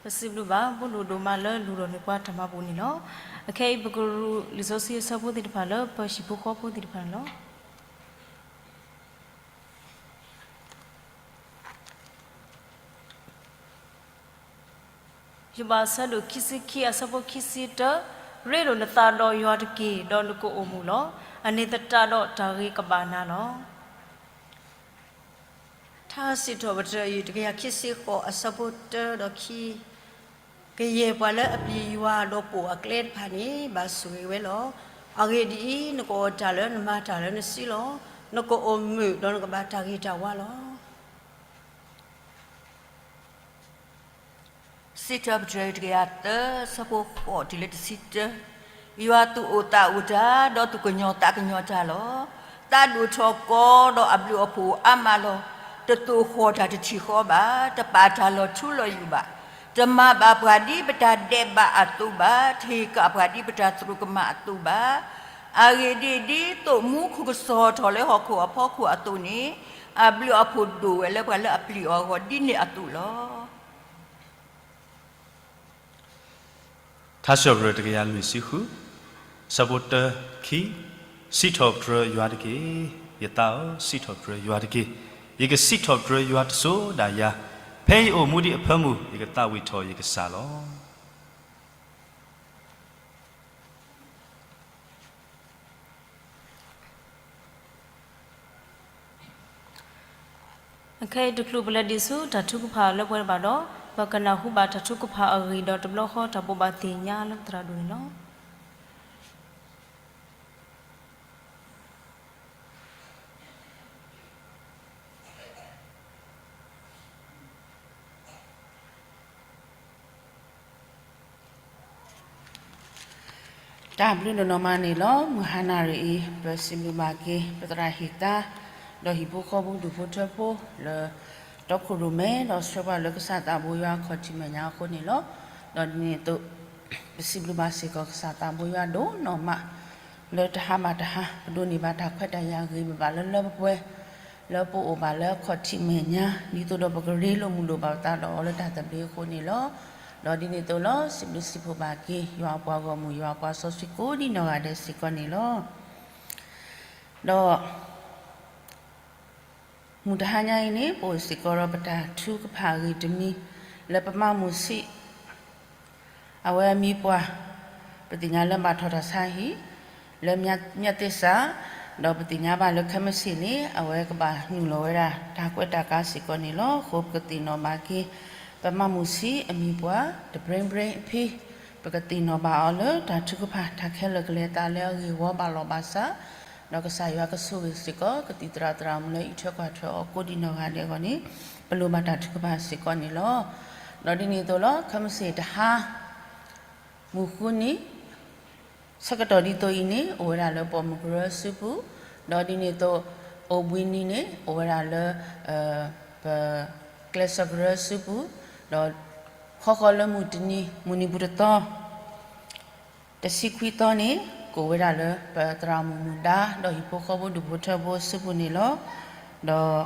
ပစံးဘျုးဘၣ် ဘိဒိၣ်ဒိၣ်မးလၢလူၤထီၣ်န့ၢ်ပှၤတၢ်မၤဘူၣ်န့ၣ်လီၤ. အခဲအံၤပကရူၢ်လံာ်စီဆှံအဆၢဖိသ့ၣ်တဖၣ်လၢပဟံၣ်ဖိဃီဖိသ့ၣ်တဖၣ်န့ၣ်လီၤ. ယိၤဘးအဆၢဒိၣ်ခံဆံခံအဆၢဖိခံဆံတၢ, ရ့လိာ်နသးဒီးယွၤတက့ၢ်, ဒီးနကအိၣ်မုာ်လီၤ. အန့ၣ်သတးဒီးတၢ်ဂ့ၤကဘၣ်နၤလီၤ. ထါစံးထီၣ်ပတြၢၤ တကယၤခံဆံဃိးအဆၢဖိတၢဒီးခံ, ကယဲၢ်ပှၤလၢအပျံၤယွၤဒီးပိာ်အကျဲတဖၣ်န့ၣ် ဘၣ်ဆိၣ်ဂ့ၤဝဲလီၤ. အဂ့ၢ်ဒ်အံၤ, နကအီၣ်တၢ်လၢနမၤတၢ်လၢနစုလီၤ. နကအိၣ်မုာ်ဒီးနကဘၣ်တၢ်ဂ့ၤတၢ်ဝါလီၤ. စံးထီၣ်ပတြၢၤ တကယၤသၢ ဆၢဖိဃိးတုၤလၢတဆံတၢ, ယွၤသူၣ်အိၣ်သးအိၣ်တၢ်, ဒီးသူၣ်ကညီၤသးကညီၤတၢ်လီၤ. သးဒိၣ်ထီၣ်ကီဒီးအဘျုးအဖှိၣ်အါမးလီၤ. တသိၣ်ဃီၣ်တၢ်တထံၣ်ဃီဘၣ်, တပာ်တၢ်လီၤထူလီၤယိာ်ဘၣ်, တမၤဘၣ်ပှၤဒ်ပတၢ်ဒဲးဘးအသိးဘၣ်, တဟ့ၣ်ကၣ်ပှၤဒ်ပတၢ်သရူးကမၣ်အသိးဘၣ်. အဂ့ၢ်ဒ်အံၤ, ဒ်သိးမူခိၣ်ကစီၤထီၣ်လၢဟီၣ်ခိၣ်အဖီခိၣ်အသိးန့ၣ်, အဘျုးအဖှိၣ်ဒိၣ်ဝဲလၢပှၤလၢအပျံၤအီၤအဂီၢ်ဒ်န့ၣ်အသိးလီၤ. ထါစံးထီၣ်ပတြၢၤ တကယၤလွံၢ်ဆံဃု, ဆၢဖိတၢ ခံ, စံးထီၣ်ပတြၢၤယွၤတက့ၢ်. ယသးဧၢ, စံးထီၣ်ပတြၢၤယွၤတက့ၢ်. ယကစံးထီၣ်ပတြၢၤယွၤတစိၤဒၣ်ယၤ, ဖဲယအိၣ်မူဒံးအဖၢမုၢ်, ယကသးဝံၣ်ထီၣ်ယကစၢ်လီၤ. အခဲအံၤတချုးပလဲၤဒံးဆူတၢ်ထုကဖၣ်လၢပှဲၤဘၣ်ဒီး, ပကနၢ်ဟူဘၣ်တၢ်ထုကဖၣ်အဂ့ၢ်ဒီးတဘျီဃီတၢ်ဘိးဘၣ်သ့ၣ်ညါလၢပသရၣ်ဒိၣ်န့ၣ်လီၤ. တၢ်ဘျုးဒိၣ်နီၢ်မးန့ၣ်လီၤ. မုၢ်ဟါနၣ်ရံၣ်အံၤ ပစံးဘျုးဘၣ်က့ၤ ပသရၣ်ဟံၣ်သါ, ဒီးဟံၣ်ဖိဃီဖိဒူၣ်ဖိထၢဖိ လၢတီခိၣ်ရိၣ်မဲ ဒီးဆှၢပှၤလၢကစၢ်သးဘိယွၤအခီၣ်ထံးမဲာ်ညါအဃိန့ၣ်လီၤ. ဒီးဒ်န့ၣ်အသိး ပစံးဘျုးဘၣ်စ့ၢ်ကီးကစၢ်သးဘိယွၤဒိၣ်နီၢ်မး လၢတဟါဘၣ်တဟါ ပဒိးန့ၢ်ဘၣ်တၢ်ခွဲးတၢ်ယာ်ဂ့ၤဘၣ်ဘၣ်လၢလၢပှဲၤပှဲၤ လၢပအိၣ်ဘၣ်လၢအခီၣ်ထံးမဲာ်ညါ ဒ်သိးဒီးပကရ့လိာ်မုာ်လိာ်ဘၣ်ပသးဒီးအီၤလၢတၢ်သဘျ့အဃိန့ၣ်လီၤ. ဒီးဒ်န့ၣ်အသိးလီၤ စံးဘျုးစံးဖှိၣ်ဘၣ်က့ၤ ယွၤအပှၤဂီၢ်မုၢ် ယွၤအပှၤစီဆှံကိးဒံနီၢ်ဂၤဒဲးစ့ၢ်ကီးန့ၣ်လီၤ. ဒီး မုၢ်တဟါညါအံၤန့ၣ် ပအိၣ်စ့ၢ်ကီးဒီးပတၢ်ထုကဖၣ်အဂ့ၢ်တမံၤ လၢပမၤမုၢ်ဆံး အဝဲအမံၤပှၢ် ပသ့ၣ်ညါလၢဘၣ်ထီၣ်တၢ်ဆါဟံၣ် လၢမျၢ်သ့ၣ်စၢ် ဒီးပသ့ၣ်ညါဘၣ်လၢခဲမုၢ်ဆ့ၣ်န့ၣ် အဝဲကဘၣ်နုာ်လီၤဝဲဒၣ်တၢ်ကွဲးတၢ်ကါစ့ၢ်ကီးန့ၣ်လီၤ. အဃိပကသ့ၣ်နီၣ်ဘၣ်က့ၤ ပမၤမုၢ်ဆံးအမံၤပှၢ် တဘျီဘျီအဖဲ ပကသ့ၣ်နီၣ်ဘၣ်အီၤလၢတၢ်ထုကဖၣ်တၢ်ခဲလၢာ်ကလဲၤသးလၢအဂ့ၢ်ဝီဘၣ်လီၤဘၣ်စး ဒီးကစၢ်ယွၤကဆိၣ်ဂ့ၤစ့ၢ်ကီး ကသံၣ်သရၣ်သရၣ်မုၣ်လၢအံးထွဲကွၢ်ထွဲအီၤကိးဒံနီၢ်ဂၤဒဲးအဂီၢ်န့ၣ် ပလိၣ်ဘၣ်တၢ်ထုကဖၣ်စ့ၢ်ကီးန့ၣ်လီၤ. ဒီးဒ်န့ၣ်အသိးလီၤ ခဲမုၢ်ဆ့ၣ်တဟါ မုၢ်ဃုနံၤ ဆၢကတီၢ်ဒ်သိးအံၤန့ၣ် အိၣ်ဝဲဒၣ်လၢပိာ်မုၣ်ကရၢစုပူၤ ဒီးဒ်န့ၣ်အသိး အိၣ်ဘှံးနံၤန့ၣ် အိၣ်ဝဲဒၣ်လၢ ပကျဲးစၢးကရၢစုပူၤ, ဒီးဃီဃီလၢမုၢ်တနံၤ မုၢ်နံၤပူၤတသီ တဆံခွံသီန့ၣ် ကအိၣ်ဝဲဒၣ်လၢပသရၣ်မုၣ်မုၢ်ဒါ ဒီးဟံၣ်ဖိဃီဖိဒူၣ်ဖိထၢဖိအစုပူၤန့ၣ်လီၤ. ဒီး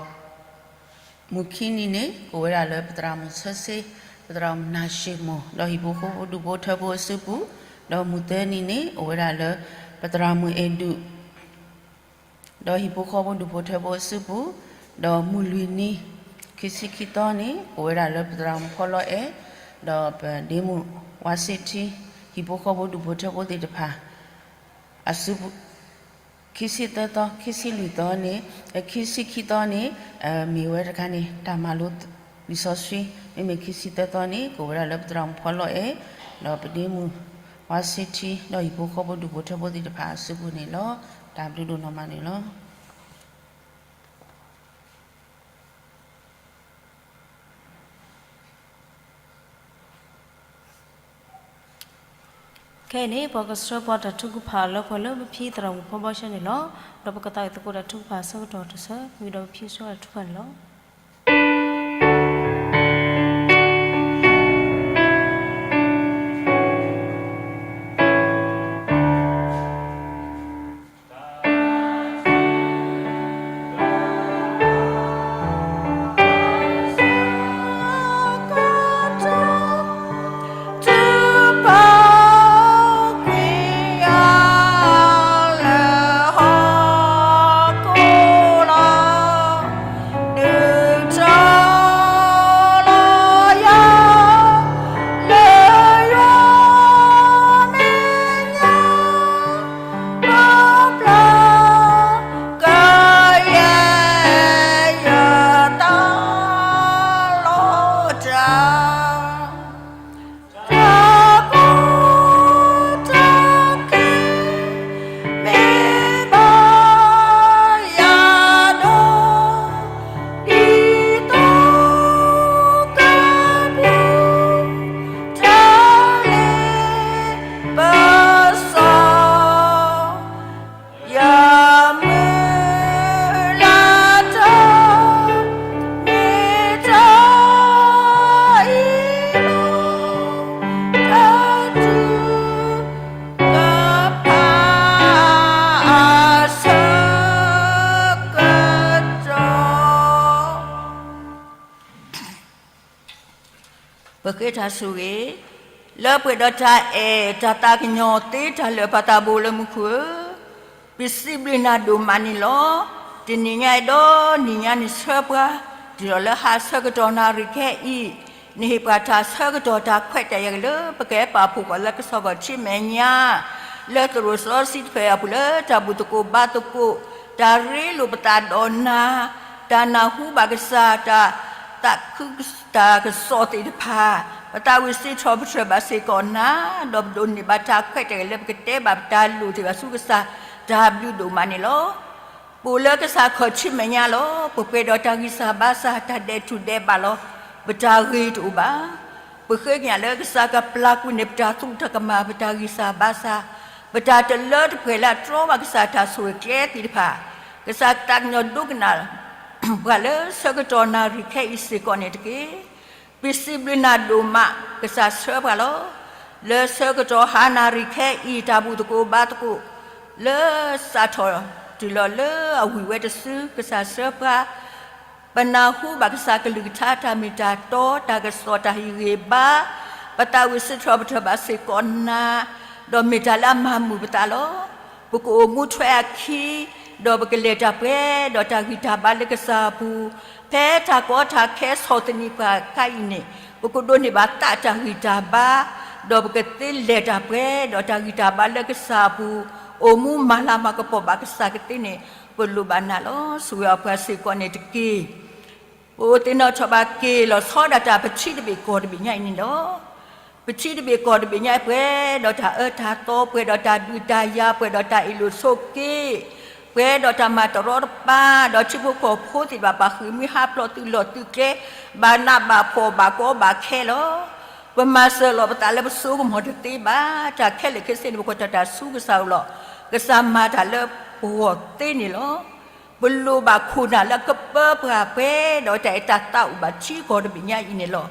မုၢ်ခံနံၤန့ၣ် ကအိၣ်ဝဲဒၣ်လၢပသရၣ်မုၣ်ဆၢဆ့, ပသရၣ်မုၣ်နၢ်ၡ့ၣ်မိၢ် ဒီးဟံၣ်ဖိဃီဖိဒူၣ်ဖိထၢဖိအစုပူၤ, ဒီးမုၢ်သၢနံၤန့ၣ် အိၣ်ဝဲဒၣ်လၢ ပသရၣ်မုၣ်အဲၣ်ဒူၣ် ဒီးဟံၣ်ဖိဃီဖိဒူၣ်ဖိထၢဖိအစုပူၤ, ဒီးမုၢ်လွံၢ်နံၤ ခံဆံခံသီန့ၣ် ကအိၣ်ဝဲဒၣ်လၢပသရၣ်မုၣ်ဖီလီၤအဲၣ်, ဒီးပဒ့မုၣ်ဝါဆ့ထံ ဟံၣ်ဖိဃီဖိဒူၣ်ဖိထၢဖိသ့ၣ်တဖၣ် အစုပူၤ ခံဆံသၢသီ ခံဆံလွံၢ်သီန့ၣ် ခံဆံခံသီန့ၣ် မ့ၢ်ဝဲတခါန့ၣ် တၢ်မၤလိလံာ်စီဆှံ, မ့မ့ၢ်ခံဆံသၢသီန့ၣ် ကအိၣ်ဝဲဒၣ်လၢပသရၣ်မုၣ်ဖီလီၤအဲၣ်, ဒီးပဒ့မုၣ်ဝါဆ့ထံ ဒီးဟံၣ်ဖိဃီဖိဒူၣ်ဖိထၢဖိသ့ၣ်တဖၣ်အစုပူၤန့ၣ်လီၤ. တၢ်ဘျုးဒိၣ်နီၢ်မးန့ၣ်လီၤ. ခဲအံၤန့ၣ် ပကဆှၢပှၤတၢ်ထုကဖၣ်လၢပှဲၤလၢပဖံသရၣ်မုၣ်ဖီဘီဆၢန့ၣ်လီၤ. ဒီးပကသးဝံၣ်သကိးတၢ်ထုကဖၣ်ဆၢကတီၢ်တဆၢ ဝံၤဒီးပဖံဆှၢတၢ်ထုကဖၣ်န့ၣ်လီၤ. ပဃ့တၢ်ဆိၣ်ဂ့ၤ, လၢပှဲၤဒီးတၢ်အဲၣ်တၢ်သးကညီၤသ့တၢ်လၢာ်ပၢ်သးဘိလၢမူခိၣ်ဧၢ, ပစံးဘျုးနၤဒိၣ်မးန့ၣ်လီၤ. တနံၤညါအံၤဒီးနံၤညါန့ၣ်ဆၢပှၤ တုၤလီၤလၢဟါဆၢကတီၢ်နၣ်ရံၣ်ခဲအံၤ, နဟ့ၣ်ပှၤတၢ်ဆၢကတီၢ်တၢ်ခွဲးတၢ်ယာ်က့ၤလၢပကဟဲပာ်ဖှိၣ်ဃီၤလၢကစီၣ်ခီၣ်ထံးမဲာ်ညါ လၢသရိာ်စီဆှံတဖျၢၣ်အပူၤလၢတၢ်ဘူၣ်သကိးဘါသကိး, တၢ်ရ့လိာ်ပသးဒီးနၤ, တၢ်နၢ်ဟူဘၣ်ကစၢ်, တၢ်သးခုတၢ်ကစီၣ်သ့ၣ်တဖၣ်, ပသးဝံၣ်စံးထီၣ်ပတြၢၤဘၣ်စ့ၢ်ကီးနၤ, ဒီးပဒိးန့ၢ်ဘၣ်တၢ်ခွဲးတၢ်ယာ်လၢပကတဲဘၣ်ပတၢ်လိၣ်သ့ၣ်တဖၣ်ဆူကစၢ်, တၢ်ဘျုးဒိၣ်မးန့ၣ်လီၤ. ပအိၣ်လၢကစၢ်ခီၣ်ထံးမဲာ်ညါလီၤ. ပပှဲၤဒီးတၢ်ဂံၢ်စၢ်ဘါစၢ် တၢ်ဒဲးထူၣ်ဒဲးဘးလီၤ. ပတၢ်ဂ့ၤတအိၣ်ဘၣ်. ပဃ့ကညးလၢကစၢ်ကပျၢ်ကွံာ်န့ၣ် ပတၢ်သူၣ်တၢ်ကမၣ် ပတၢ်ဂံၢ်စၢ်ဘါစၢ်, ပတၢ်တလၢတပှဲၤလၢအတြီဘၣ်ကစၢ်တၢ်ဆိၣ်ဂ့ၤကျဲသ့ၣ်တဖၣ်, ကစၢ်သးကညီၤဒိကနၣ် ပှၤလၢဆၢကတီၢ်နၣ်ရံၣ်ခဲအံၤစ့ၢ်ကီးန့ၣ်တက့ၢ်. ပစံးဘျုးနၤဒိၣ်မး ကစၢ်ဆှၢပှၤလီၤ. လၢဆၢကတီၢ်ဟါနၣ်ရံၣ်ခဲအံၤ တၢ်ဘူၣ်သကိးဘါသကိး လၢစးထီၣ်တုၤလီၤလၢအဝံၤဝဲတစု ကစၢ်ဆှၢပှၤ ပနၢ်ဟူဘၣ်ကစၢ်ကလုၢ်ကထါတၢ်မ့ၢ်တၢ်တီ တၢ်ကစီၣ်တၢ်ဟ့ၣ်ဂံၢ်ဘါ, ပသးဝံၣ်စံးထီၣ်ပတြၢၤဘၣ်စ့ၢ်ကီးနၤ, ဒီးမ့ၢ်တၢ်လၢအမၤမုာ်ပသးလီၤ. ပကအိၣ်မူထွဲအခံ, ဒီးပကလဲၤတၢ်ပှဲၤဒီးတၢ်ဂံၢ်တၢ်ဘါလၢကစၢ်အပူၤ, ဖဲတၢ်ကီတၢ်ခဲဆီၣ်သနံးပှၤအခါအံၤန့ၣ် ပကဒိးန့ၢ်ဘၣ်သးတၢ်ဂံၢ်တၢ်ဘါ, ဒီးပကသ့လဲၤတၢ်ပှဲၤဒီးတၢ်ဂံၢ်တၢ်ဘါလၢကစၢ်အပူၤ, အိၣ်မူမၤလၤမၤကပီၤဘၣ်ကစၢ်ကသ့န့ၣ် ပလိၣ်ဘၣ်နၤလီၤ. ဆိၣ်ဂ့ၤအီၤပှၤစ့ၢ်ကီးန့ၣ်တက့ၢ်. ပအိၣ်သ့ၣ်နီၣ်ထီၣ်ဘၣ်က့ၤလီၤဆီဒၣ်တၢ်ပထံတဘ့ၣ်ကီၢ်တဘ့ၣ်ညါအံၤန့ၣ်လီၤ. ပထံတဘ့ၣ်ကီၢ်တဘ့ၣ်ညါအံၤ ပှဲၤဒီးတၢ်အၢတၢ်သီ, ပှဲၤဒီးတၢ်ဒုးတၢ်ယၤ, ပှဲၤဒီးတၢ်အ့ၣ်လိာ်ဆိးက့, ပှဲၤဒီးတၢ်မၤတရီတပါ, ဒီးထံဖိကီၢ်ဖိသ့ၣ်တဖၣ် ပှၤဃ့ၢ်မှံဟးဖျိးသုးလီၢ်သုးကျဲ, ဘၣ်နးဘၣ်ဖှီၣ်ဘၣ်ကီဘၣ်ခဲလီၤ. ပမၤစၢၤလီၤပသးလၢပစိကမီၤတသ့ဘၣ်. တၢ်ခဲလၢာ်ခဲဆ့န့ၣ် ပကွၢ်တၢ်တၢ်ဆူကစၢ်အအိၣ်လီၤ. ကစၢ်မၤတၢ်လၢ ပဂီၢ်သ့န့ၣ်လီၤ. ပလိၣ်ဘၣ်ခိၣ်နၢ်လၢအကပၢပှၤပှဲၤဒီးတၢ်အဲၣ်တၢ်သးအိၣ်ဘၣ်ထံကီၢ်တဘ့ၣ်ညါအံၤန့ၣ်လီၤ.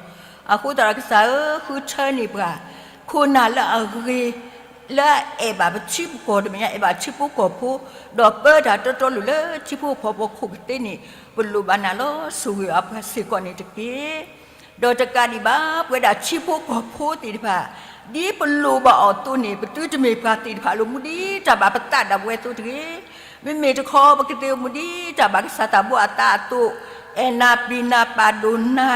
အဃိသတးဒီးကစၢ်ဧၢ, ဃုထၢန့ၢ်ပှၤ ခိၣ်နၢ်လၢအဂ့ၤ လၢအအဲၣ်ဘၣ်ပထံပကီၢ်တဘ့ၣ်ညါ, အဲၣ်ဘၣ်ထံဖိကီၢ်ဖိ, ဒီးပၢတၢ်တီတီလိၤလၢထံဖိကီၢ်ဖိအခိၣ်ကသ့န့ၣ် ပလိၣ်ဘၣ်နၤလီၤ. ဆိၣ်ဂ့ၤအပှၤစ့ၢ်ကီးန့ၣ်တက့ၢ်. ဒီးတကးဒံးဘၣ် ပဝဲဒၣ်ထံဖိကီၢ်ဖိသ့ၣ်တဖၣ်, ဒ်ပလိၣ်ဘၣ်အီၤအသိးန့ၣ် ပသုတမ့ၢ်ပှၤသ့ၣ်တဖၣ်လၢမူဒံးတၢ်ဘၣ်ပသးဒၣ်ဝဲအသိးတဂ့ၤ. မ့မ့ၢ်တခီ ပကသ့အိၣ်မူဒံးတၢ်ဘၣ်ကစၢ်သးဘိအသးအသိး, အဲၣ်နၤပျံၤနၤပာ်ဒိၣ်နၤ,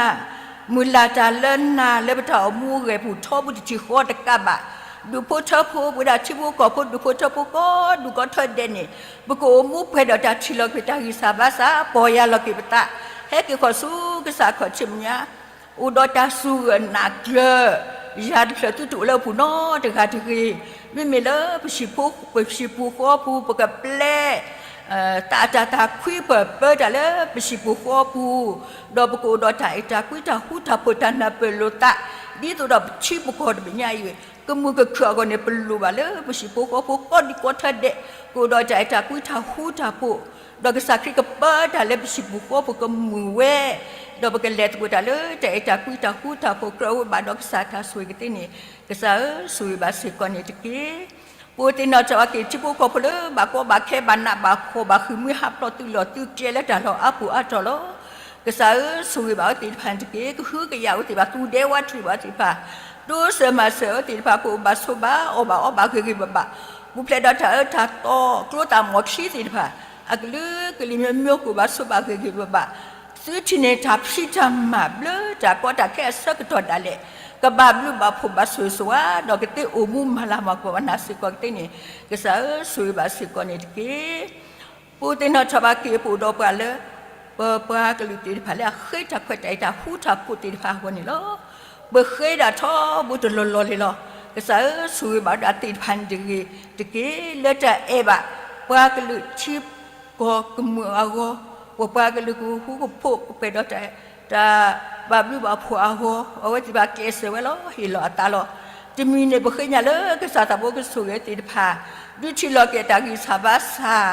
မုၢ်လၢ်တၢ်လၢနၤလၢပတၢ်အိၣ်မူအဂဲၤပူၤ ထီဘိတထံၣ်ဃီတကးဘၣ်, ဒူၣ်ဖိထၢဖိ ပဝဲဒၣ်ထံဖိကီၢ်ဖိ ဒူၣ်ဖိထၢဖိကိးဒူၣ်ကိးထၢဒဲးန့ၣ် ပကအိၣ်မူပှဲၤဒီးတၢ်ထံၣ်လီၤက့ၤတၢ်ဂံၢ်စၢ်ဘါစၢ်, ပီၢ်ယၢ်လီၤက့ၤပသး, ဟဲက့ၤဃီၤဆူကစၢ်ခီၣ်ထံးမဲာ်ညါ, အိၣ်ဒီးတၢ်စူၢ်ဂၢၢ်နာ်ကျၢၤ, ယၤတဖျၢၣ်သုတအိၣ်လၢအပူၤနီတဂၤတဂ့ၤ. မ့မ့ၢ်လၢပဟံၣ်ပူၤဃီပူၤ ပကပျဲ သးတၢ်တၢ်ခွံပၢၢ်ပၢတၢ်လၢပဟံၣ်ပူၤဃီပူၤ, ဒီးပကအိၣ်ဒီးတၢ်အဲၣ်တၢ်ကွံတၢ်ဃူတၢ်ဖိးတၢ်နၢ်ပၢၢ်လိာ်သး, ဒ်သိးဒီးပထံပကီၢ်တဘ့ၣ်ညါအံၤ ကမုာ်ကခုၣ်အဂီၢ်န့ၣ် ပလိၣ်ဘၣ်လၢပဟံၣ်ဖိဃီဖိကိးဒူၣ်ကိးထၢဒဲး ကအိၣ်ဒီးတၢ်အဲၣ်တၢ်ကွံတၢ်ဃူတၢ်ဖိး, ဒီးကစၢ်ခရံာ်ကပၢတၢ်လၢပဟံၣ်ပူၤဃီပူၤကမုာ်ဝဲ, ဒီးပကလဲၤသကိးတၢ်လၢတၢ်အဲၣ်တၢ်ကွံတၢ်ဃူတၢ်ဖိး ကြၢးဝဲဘၣ်ဒီးကစၢ်တၢ်ဆိၣ်ဂ့ၤကသ့န့ၣ် ကစၢ်ဧၢ, ဆိၣ်ဂ့ၤဘၣ်စ့ၢ်ကီးန့ၣ်တက့ၢ်. ပအိၣ်သ့ၣ်နီၣ်ထီၣ်ဘၣ်က့ၤ ထံဖိကီၢ်ဖိလၢဘၣ်ကီဘၣ်ခဲ ဘၣ်နးဘၣ်ဖှီၣ် ဘၣ်ဃ့ၢ်မှံဟးဖျိးသုးလီၢ်သုးကျဲလၢတၢ်လီၢ်အါပူၤအါတီၢ်လီၤ. ကစၢ်ဧၢ, ဆိၣ်ဂ့ၤဘၣ်အဝဲသ့ၣ်တဖၣ်န့ၣ်တက့ၢ်. ကဟုကယာ်အဝဲသ့ၣ်တဖၣ်, သူၣ်ဒဲဝးတရံးဘၣ်အဝဲသ့ၣ်တဖၣ်, တိစၢၤမၤစၢၤအဝဲသ့ၣ်တဖၣ် ကအိၣ်ဘၣ်ဆိးဘၣ်အီၣ်ဘၣ်အီဘၣ်ဂ့ၤဂ့ၤဘၣ်ဘၣ်, ပူၤဖျဲးဒီးတၢ်အၢတၢ်သီ ကျိသၣ်မီၢ်ချံသ့ၣ်တဖၣ် အကလုာ်ကလုာ်မ့ၢ်မ့ၢ် ကအိၣ်ဘၣ်ဆိးဘၣ်ဂ့ၤဂ့ၤဘၣ်ဘၣ် သုထံၣ်န့ၢ်တၢ်ဖံးတၢ်မၤဘျုးတၢ်ကီတၢ်ခဲအဆၢကတီၢ်ဒၣ်လဲာ်, ကဘၣ်ဘျုးဘၣ်ဖှိၣ်ဘၣ်ဆိၣ်ဂ့ၤဆိၣ်ဝါ ဒီးကသ့အိၣ်မူမၤလၤမၤကပီၤဘၣ်နၤစ့ၢ်ကီးကသ့န့ၣ်, ကစၢ်ဧၢ, ဆိၣ်ဂ့ၤဘၣ်စ့ၢ်ကီးန့ၣ်တက့ၢ်. ပအိၣ်သ့ၣ်နီၣ်ထီၣ်ဘၣ်က့ၤ ပအိၣ်ဒီးပှၤလၢ ပပှၤကလုာ်သ့ၣ်တဖၣ်လၢအဃ့တၢ်ခွဲးတၢ်ယာ်တၢ်ဃူတၢ်ဖိးသ့ၣ်တဖၣ်အဂီၢ်န့ၣ်လီၤ. ပဃ့ဒၣ်ထီဘိတလီၢ်လီၢ်လံလီၤ. ကစၢ်ဧၢ, ဆိၣ်ဂ့ၤဘၣ်ဝဲဒၣ်သ့ၣ်တဖၣ်န့ၣ်တဂ့ၤတက့ၢ်. လၢတၢ်အဲၣ်ဘၣ် ပှၤကလုာ်ထံကီၢ်ကမုာ်အဂီၢ်, ပပှၤကလုာ်ကဟူကဖိးကပှဲၤဒီးတၢ် တၢ်ဘၣ်ဘျုးဘၣ်ဖှိၣ်အဂီၢ်, အဝဲသ့ၣ်တဖၣ်ကျဲးစၢးဝဲလီၤ, ဟ့ၣ်လီၤအသးလီၤ. တမံၤန့ၣ် ပဃ့ညါလၢကစၢ်သးဘိကဆိၣ်ဂ့ၤသ့ၣ်တဖၣ်, ဒုးထံၣ်လီၤက့ၤတၢ်ဂံၢ်စၢ်ဘါစၢ်,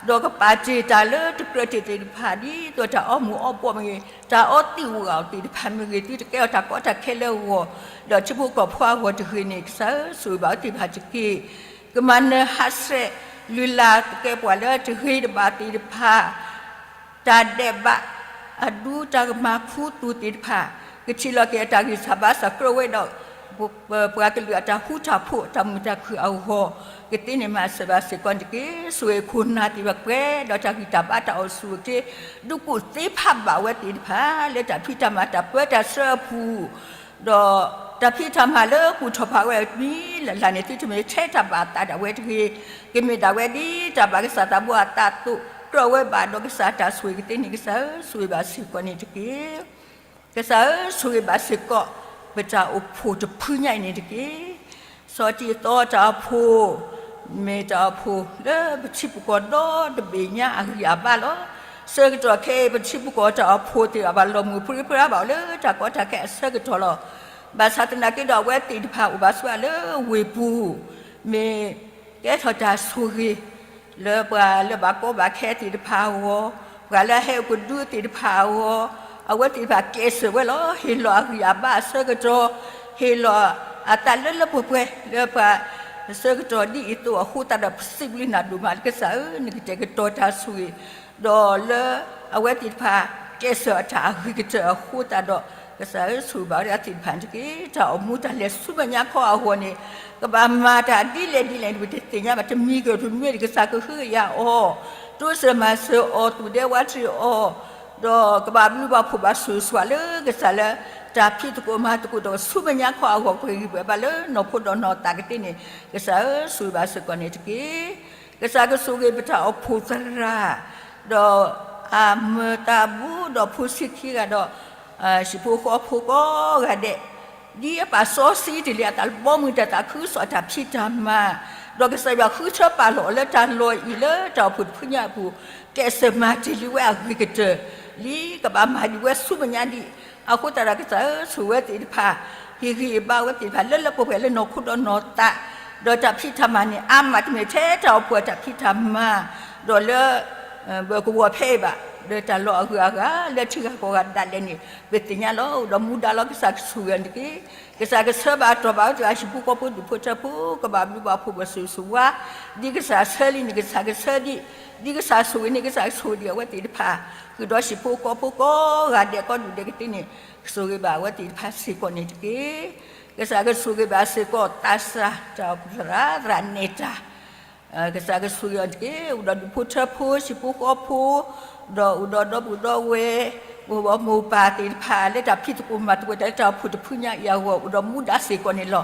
ဒီးကပာ်တ့ၢ်တၢ်လၢတကြၢးတ့ၢ်သ့ၣ်တဖၣ်, ဒ်သိးတၢ်အီမူၤအီဘှီးမ့ၢ်ဂ့ၤ, တၢ်အီသံးဝးအီၤသ့ၣ်တဖၣ်မ့ၢ်ဂ့ၤ, သုတကဲအီၤတၢ်ကီတၢ်ခဲလၢအဂီၢ်, ဒီးထံဖိကီၢ်ဖိအဂီၢ်တဂ့ၤန့ၣ် ကစၢ်ဧၢ, ဆိၣ်ဂ့ၤဘၣ်အဝဲသ့ၣ်တဖၣ်တက့ၢ်. ကမၤနၢၤဟးဆှဲးလုၢ်လၢ်သကဲးပဝးလၢတဂ့ၤတဘၣ်သ့ၣ်တဖၣ် တၢ်ဒဲးဘး အဒူတၢ်ကမၤခူသူၣ်သ့ၣ်တဖၣ်, ကထံၣ်လီၤက့ၤအတၢ်ဂံၢ်စၢ်ဘါစၢ်ကြၢးဝဲဒီး ပပှၤကလုာ်အတၢ်ဃူတၢ်ဖိး တၢ်မုာ်တၢ်ခုၣ်အဂီၢ်, ကသ့န့ၣ်မၤစၢၤဘၣ်စ့ၢ်ကီးန့ၣ်တက့ၢ်. ဆိၣ်ဂ့ၤခိၣ်နၢ်သ့ၣ်တဖၣ်ပှဲၤဒီးတၢ်ဂံၢ်တၢ်ဘါတၢ်အိၣ်ဆူၣ်အိၣ်ချ့, ဒုးကူၣ်သ့ဖးဘၣ်ဝဲသ့ၣ်တဖၣ် လၢတၢ်ဖံးတၢ်မၤတၢ်ပၢတၢ်ဆှၢအပူၤ ဒီးတၢ်ဖံးတၢ်မၤလၢကူၣ်ထီၣ်ဖးဝဲမံၤလၢ်လၢ်န့ၣ် သုတမ့ၢ်ထဲတၢ်ဘၣ်အသးဒၣ်ဝဲတဂ့ၤ, ကမ့ၢ်ဒၣ်ဝဲဒ်တၢ်ဘၣ်ကစၢ်သးဘိအသးအသိး ကြၢးဝဲဘၣ်ဒီးကစၢ်တၢ်ဆိၣ်ဂ့ၤကသ့န့ၣ် ကစၢ်ဧၢ, ဆိၣ်ဂ့ၤဘၣ်စ့ၢ်ကီးန့ၣ်တက့ၢ်. ကစၢ်ဧၢ, ဆိၣ်ဂ့ၤဘၣ်စ့ၢ်ကီး ပတၢ်အိၣ်ဖှိၣ်တဖုညါအံၤန့ၣ်တက့ၢ်. စီၤတံၤသီတၢ်အိၣ်ဖှိၣ် မ့ၢ်တၢ်အိၣ်ဖှိၣ်လၢပထံပကီၢ်ဒီတဘ့ၣ်ညါအဂံၢ်အဘါလီၤ. ဆၢကတီၢ်ခဲအံၤ ပထံပကီၢ်တၢ်အိၣ်ဖှိၣ်သ့ၣ်တဖၣ် ဘၣ်လီၤမုၢ်ပြံပြါဘၣ်အီၤလၢတၢ်ကီတၢ်ခဲအဆၢကတီၢ်လီၤ. ဘၣ်ဆၣ်သနာ်က့ဒီးအဝဲသ့ၣ်တဖၣ်အိၣ်ဘၣ်ဆိးဘၣ်လၢဝ့ၢ်ပူၤ မ့ၢ်ကဲထီၣ်တၢ်ဆိၣ်ဂ့ၤ လၢပှၤလၢဘၣ်ကီဘၣ်ခဲသ့ၣ်တဖၣ်အဂီၢ်, ပှၤလၢအဟဲအိၣ်ကဒုသ့ၣ်တဖၣ်အဂီၢ်, အဝဲသ့ၣ်တဖၣ်ကျဲးစၢးဝဲလီၤ. ဟ့ၣ်လီၤအဂံၢ်အဘါအဆၢကတီၢ်, ဟ့ၣ်လီၤအသးလၢလၢပှဲၤပှဲၤလၢပှၤအဆၢကတီၢ်ဒ်အံၤအသိးအဃိသတးဒီး ပစံးဘျုးနၤဒိၣ်မးလၢကစၢ်ဧၢ, နကတဲာ်ကတီၤတၢ်ဆိၣ်ဂ့ၤ ဒီးလၢအဝဲသ့ၣ်တဖၣ် ကျဲးစၢးအတၢ်အဂ့ၤကတၢၢ်အဃိသတးဒီး ကစၢ်ဧၢ ဆိၣ်ဂ့ၤဘၣ်ဝဲဒၣ်သ့ၣ်တဖၣ်န့ၣ်တက့ၢ်. တၢ်အိၣ်မူတၢ်လဲၤဆူမဲာ်ညါခီအဂီၢ်န့ၣ် ကဘၣ်မၤတၢ်ဒ်လဲၣ်ဒ်လဲၣ်န့ၣ် ပတသ့ၣ်ညါဘၣ်, တမံၤဂ့ၤတမံၤဂ့ၤ ကစၢ်ကဟုကယာ်အီၤ, တိစၢၤမၤစၢၤအီၤ, သူၣ်ဒဲဝးတရံးအီၤ, ဒီးကဘၣ်ဘျုးဘၣ်ဖှိၣ်ဘၣ်ဆိၣ်ဂ့ၤဆိၣ်ဝါလၢကစၢ်လၢ တၢ်ဖံးသကိးမၤသကိးဒီးဆူမဲာ်ညါခီအဂီၢ် ပှဲၤဂံၢ်ပှဲၤဘါလၢနီၢ်ခိဒီးနီၢ်သးကသ့န့ၣ် ကစၢ်ဧၢ ဆိၣ်ဂ့ၤဘၣ်စ့ၢ်ကီးန့ၣ်တက့ၢ်. ကစၢ်ကဆိၣ်ဂ့ၤပတၢ်အိၣ်ဖှိၣ်သရၣ် ဒီးအမၢသးဘူးဒီးဖိဆံးခံဂၤဒီး ဟံၣ်ဖိဃီဖိကိးဂၤဒဲး ဒ်အပၢ်စီဆှံတ့ၢ်လံအသးလၢဘီမုၢ်တၢ်သးခုကစီၣ်အတၢ်ဖံးတၢ်မၤ, ဒီးကစၢ်ယွၤဃုထၢပာ်လီၤအီၤလၢတၢ်လီၢ်အံၤလၢတၢ်အိၣ်ဖှိၣ်တဖုညါအပူၤ, ကျဲးစၢးမၤတ့ၢ်လံဝဲအဂ့ၤကတၢၢ်လံ, ကဘၣ်မၤဒံးဝဲဆူမဲာ်ညါဒံး, အဃိသတးဒီးကစၢ်ဧၢ ဆိၣ်ဝဲသ့ၣ်တဖၣ်, ဟ့ၣ်ဂံၢ်ဟ့ၣ်ဘါဝဲသ့ၣ်တဖၣ်လၢလၢပှဲၤပှဲၤလၢနီၢ်ခိဒီးနီၢ်သး, ဒီးတၢ်ဖံးတၢ်မၤန့ၣ် အါမးတမ့ၢ်ထဲတၢ်အိၣ်ဖှိၣ်အတၢ်ဖံးတၢ်မၤ ဒီးလၢ ပကဝီၤဖဲအံၤဘၣ်, လၢတၢ်လီၢ်အဂုၤအဂၤ လၢထံဂၤကီၢ်ဂၤဒၣ်လဲာ်န့ၣ် ပသ့ၣ်ညါလီၤ. အိၣ်ဒီးမူဒါလီၤ ကစၢ်ကဆိၣ်ဂ့ၤအီၤတက့ၢ်. ကစၢ်ကဆှၢဘၣ်တီၢ်ဘၣ်အဝဲသ့ၣ်အဟံၣ်ဖိဃီဖိ ဒူၣ်ဖိထၢဖိ ကဘၣ်ဘျုးဘၣ်ဖှိၣ် ဘၣ်ဆိၣ်ဂ့ၤဆိၣ်ဝါ, ဒ်ကစၢ်ဆှၢလံန့ၣ် ကစၢ်ကဆှၢဒံး, ဒ်ကစၢ်ဆိၣ်ဂ့ၤန့ၣ် ကစၢ်ကဆိၣ်ဂ့ၤဒံးအဝဲသ့ၣ်တဖၣ်, ဃုာ်ဒီးဟံၣ်ဖိဃီဖိကိးဂၤဒဲး ကိးဒူၣ်ဒဲးကသ့န့ၣ် ကဆိၣ်ဂ့ၤဘၣ်အဝဲသ့ၣ်တဖၣ်စ့ၢ်ကီးန့ၣ်တက့ၢ်. ကစၢ်ကဆိၣ်ဂ့ၤဘၣ်စ့ၢ်ကီး သးစၢ်တၢ်အိၣ်ဖှိၣ်သရၣ် သရၣ်နဲၣ်တၢ် ကစၢ်ကဆိၣ်ဂ့ၤအီၤတက့ၢ်. အိၣ်ဒီးဒူၣ်ဖိထၢဖိ ဟံၣ်ဖိဃီဖိ, ဒီးအိၣ်ဒီးဒီပုၢ်ဒီဝဲၢ်, မိၢ်ပၢ်သ့ၣ်တဖၣ် လၢတၢ်ဖံးသကိးမၤသကိးတၢ်လၢတၢ်အိၣ်ဖှိၣ်တဖုညါအံၤအဂီၢ် အိၣ်ဒီးမူဒါစ့ၢ်ကီးန့ၣ်လီၤ.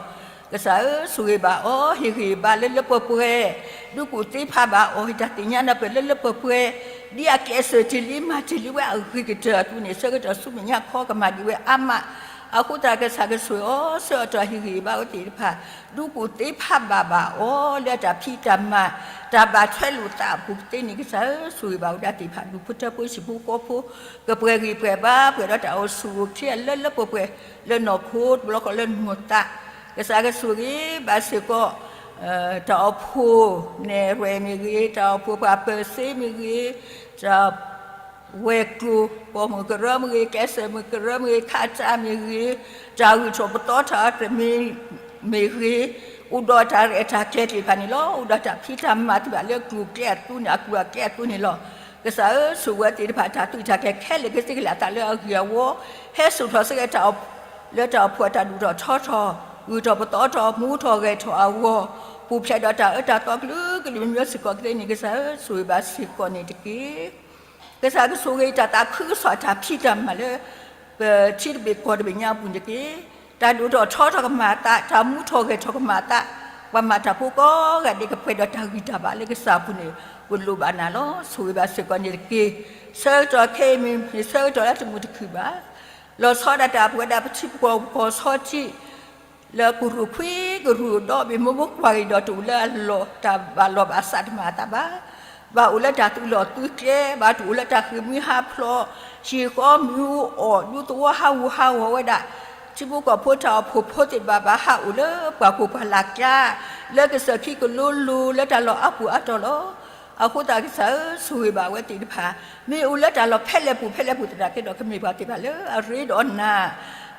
ကစၢ်ဧၢ, ဆိၣ်ဂ့ၤဘၣ်အီၤ, ဟ့ၣ်ဂံၢ်ဘါလၢလၢပှဲၤပှဲၤ, ဒုးကူၣ်သ့ဖးဘၣ်အီၤ, ဟ့ၣ်တၢ်သ့ၣ်ညါနၢ်ပၢၢ်လၢလၢပှဲၤပှဲၤ, ဒ်အကျဲးစၢးတ့ၢ်လံမၤတ့ၢ်လံဝဲအဂ့ၤကတၢၢ်အသိးန့ၣ် ဆၢကတီၢ်ဆူမဲာ်ညါခီကမၤဒံးဝဲအါမး, အဃိသတးကစၢ်ကဆိၣ်ဂ့ၤအီၤ ဆှၢအီၤတၢ်ဟ့ၣ်ဂံၢ်ဟ့ၣ်ဘါအဝဲသ့ၣ်တဖၣ်, ဒုးကူၣ်သ့ဖးဘၣ်ဘၣ်အီၤ လၢအတၢ်ဖံးတၢ်မၤ, တၢ်ဘၣ်ထွဲလိာ်သးအပူၤကသ့န့ၣ် ကစၢ်ဧၢ, ဆိၣ်ဂ့ၤဘၣ်ဝဲဒၣ်သ့ၣ်တဖၣ် ဒူၣ်ဖိထၢဖိ ဟံၣ်ဖိဃီဖိ, ကပှဲၤဂံၢ်ပှဲၤဘါ ပှဲၤဒီးတၢ်အိၣ်ဆူၣ်အိၣ်ချ့အလၢလၢပှဲၤပှဲၤ လၢနီၢ်ခိတဘျီဃီလၢနီၢ်သး, ကစၢ်ကဆိၣ်ဂ့ၤဘၣ်စ့ၢ်ကီး တၢ်အိၣ်ဖှိၣ်နဲၣ်ရွဲၣ်မ့ၢ်ဂ့ၤ, တၢ်အိၣ်ဖှိၣ်ပှၤပၢၤစ့မ့ၢ်ဂ့ၤ, တၢ် ဝဲၤကျိၤ ပိာ်မုၣ်ကရၢမ့ၢ်ဂ့ၤ, ကျဲးစၢးမုၣ်ကရၢမ့ၢ်ဂ့ၤ, ခးတၢ်မ့ၢ်ဂ့ၤ, တၢ်ဂုၢ်ထီၣ်ပသီထီၣ်တမံၤမ့ၢ်ဂ့ၤ, အိၣ်ဒီးတၢ်ရဲၣ်တၢ်ကျဲၤသ့ၣ်တဖၣ်န့ၣ်လီၤ. အိၣ်ဒီးတၢ်ဖံးတၢ်မၤသ့ၣ်တဖၣ်လၢကျိၤကျဲအသိးန့ၣ် အကျိၤအကျဲအသိးန့ၣ်လီၤ. ကစၢ်ဧၢ, ဆိၣ်ဂ့ၤဝဲသ့ၣ်တဖၣ် တၢ်သူၣ်တၢ်ကျဲၤခဲလၢာ်ကသ့ကလဲာ်အသးလၢအဂ့ၤအဝီ, ဟဲစိာ်ထီၣ်စ့ၢ်ကီးတၢ် လၢတၢ်အိၣ်ဖှိၣ်အတၢ်ဒိၣ်ထီၣ်ထီထီၣ်, ဂုၢ်ထီၣ်ပသီထီၣ် မူထီၣ်ဂဲၤထီၣ်အဂီၢ်, ပူၤဖျဲးဒီးတၢ်အၢတၢ်သီကလုာ်ကလုာ်မံၤစ့ၢ်ကီးကသ့န့ၣ် ကစၢ်ဧၢ, ဆိၣ်ဂ့ၤဘၣ်စ့ၢ်ကီးန့ၣ်တက့ၢ်. ကစၢ်ကဆိၣ်ဂ့ၤတၢ်သးခုကစီၣ်တၢ်ဖံးတၢ်မၤလၢ ပထံတဘ့ၣ်ကီၢ်တဘ့ၣ်ညါအပူၤန့ၣ်တက့ၢ်. တၢ်ဒိၣ်ထီၣ်ထီထီၣ်ကမၤအသး, တၢ်မူထီၣ်ဂဲၤထီၣ်ကမၤအသး, ပှၤမၤတၢ်ဖိကိးဂၤဒဲးကပှဲၤဒီးတၢ်ဂံၢ်တၢ်ဘါလၢကစၢ်အပူၤန့ၣ် ပလိၣ်ဘၣ်နၤလီၤ. ဆိၣ်ဂ့ၤဘၣ်စ့ၢ်ကီးန့ၣ်တက့ၢ်. ဆၢကတီၢ်ခဲအံၤမ့ၢ် မ့ၢ်ဆၢကတီၢ်လၢတမုာ်တခုၣ်ဘၣ်. လီၤဆီဒၣ်တၢ်ပဝဲဒၣ်ပထံပကီၢ်ပကီၢ်ဆီထံး လၢကရူၢ်ခွံကရူၢ်ဒီဘ့ၣ် မိၢ်မိၢ်ကွၢ်က့ၤဒီးတအိၣ်လၢအလီၢ်တၢ်ဘၣ်လီၢ်ဘၣ်စးတမၤအသးဘၣ်. ဘၣ်အိၣ်လၢတၢ်သုးလီၢ်သုးကျဲ, ဘၣ်တအိၣ်လၢတၢ်ဃ့ၢ်မှံဟးဖျိး, ဟံၣ်ဃီမ့ၢ်အူအီၣ် ဒူသဝီဟးဂူာ်ဟးဂီၤဝဲဒၣ်, ထံဖိကီၢ်ဖိတၢ်အိၣ်ဖှိၣ်ဖိသ့ၣ်တဖၣ်ဘၣ်ဟးအိၣ်လၢပှၢ်ခိၣ်ပှၢ်လၢ်ကျါ, လၢကစၢၢ်ခံကလိလိၤလၢတၢ်လီၢ်အါပူၤအါတီၢ်လီၤ. အဃိသတးကစၢ်ဧၢ, ဆိၣ်ဂ့ၤဘၣ်ဝဲသ့ၣ်တဖၣ်, မ့ၢ်အိၣ်လၢတၢ်လီၢ်ဖဲလဲၣ်ပူၤဖဲလဲၣ်ပူၤသနာ်က့ဒီး ကမ့ၢ်ပှၤသ့ၣ်တဖၣ်လၢအရ့ဒီးနၤ,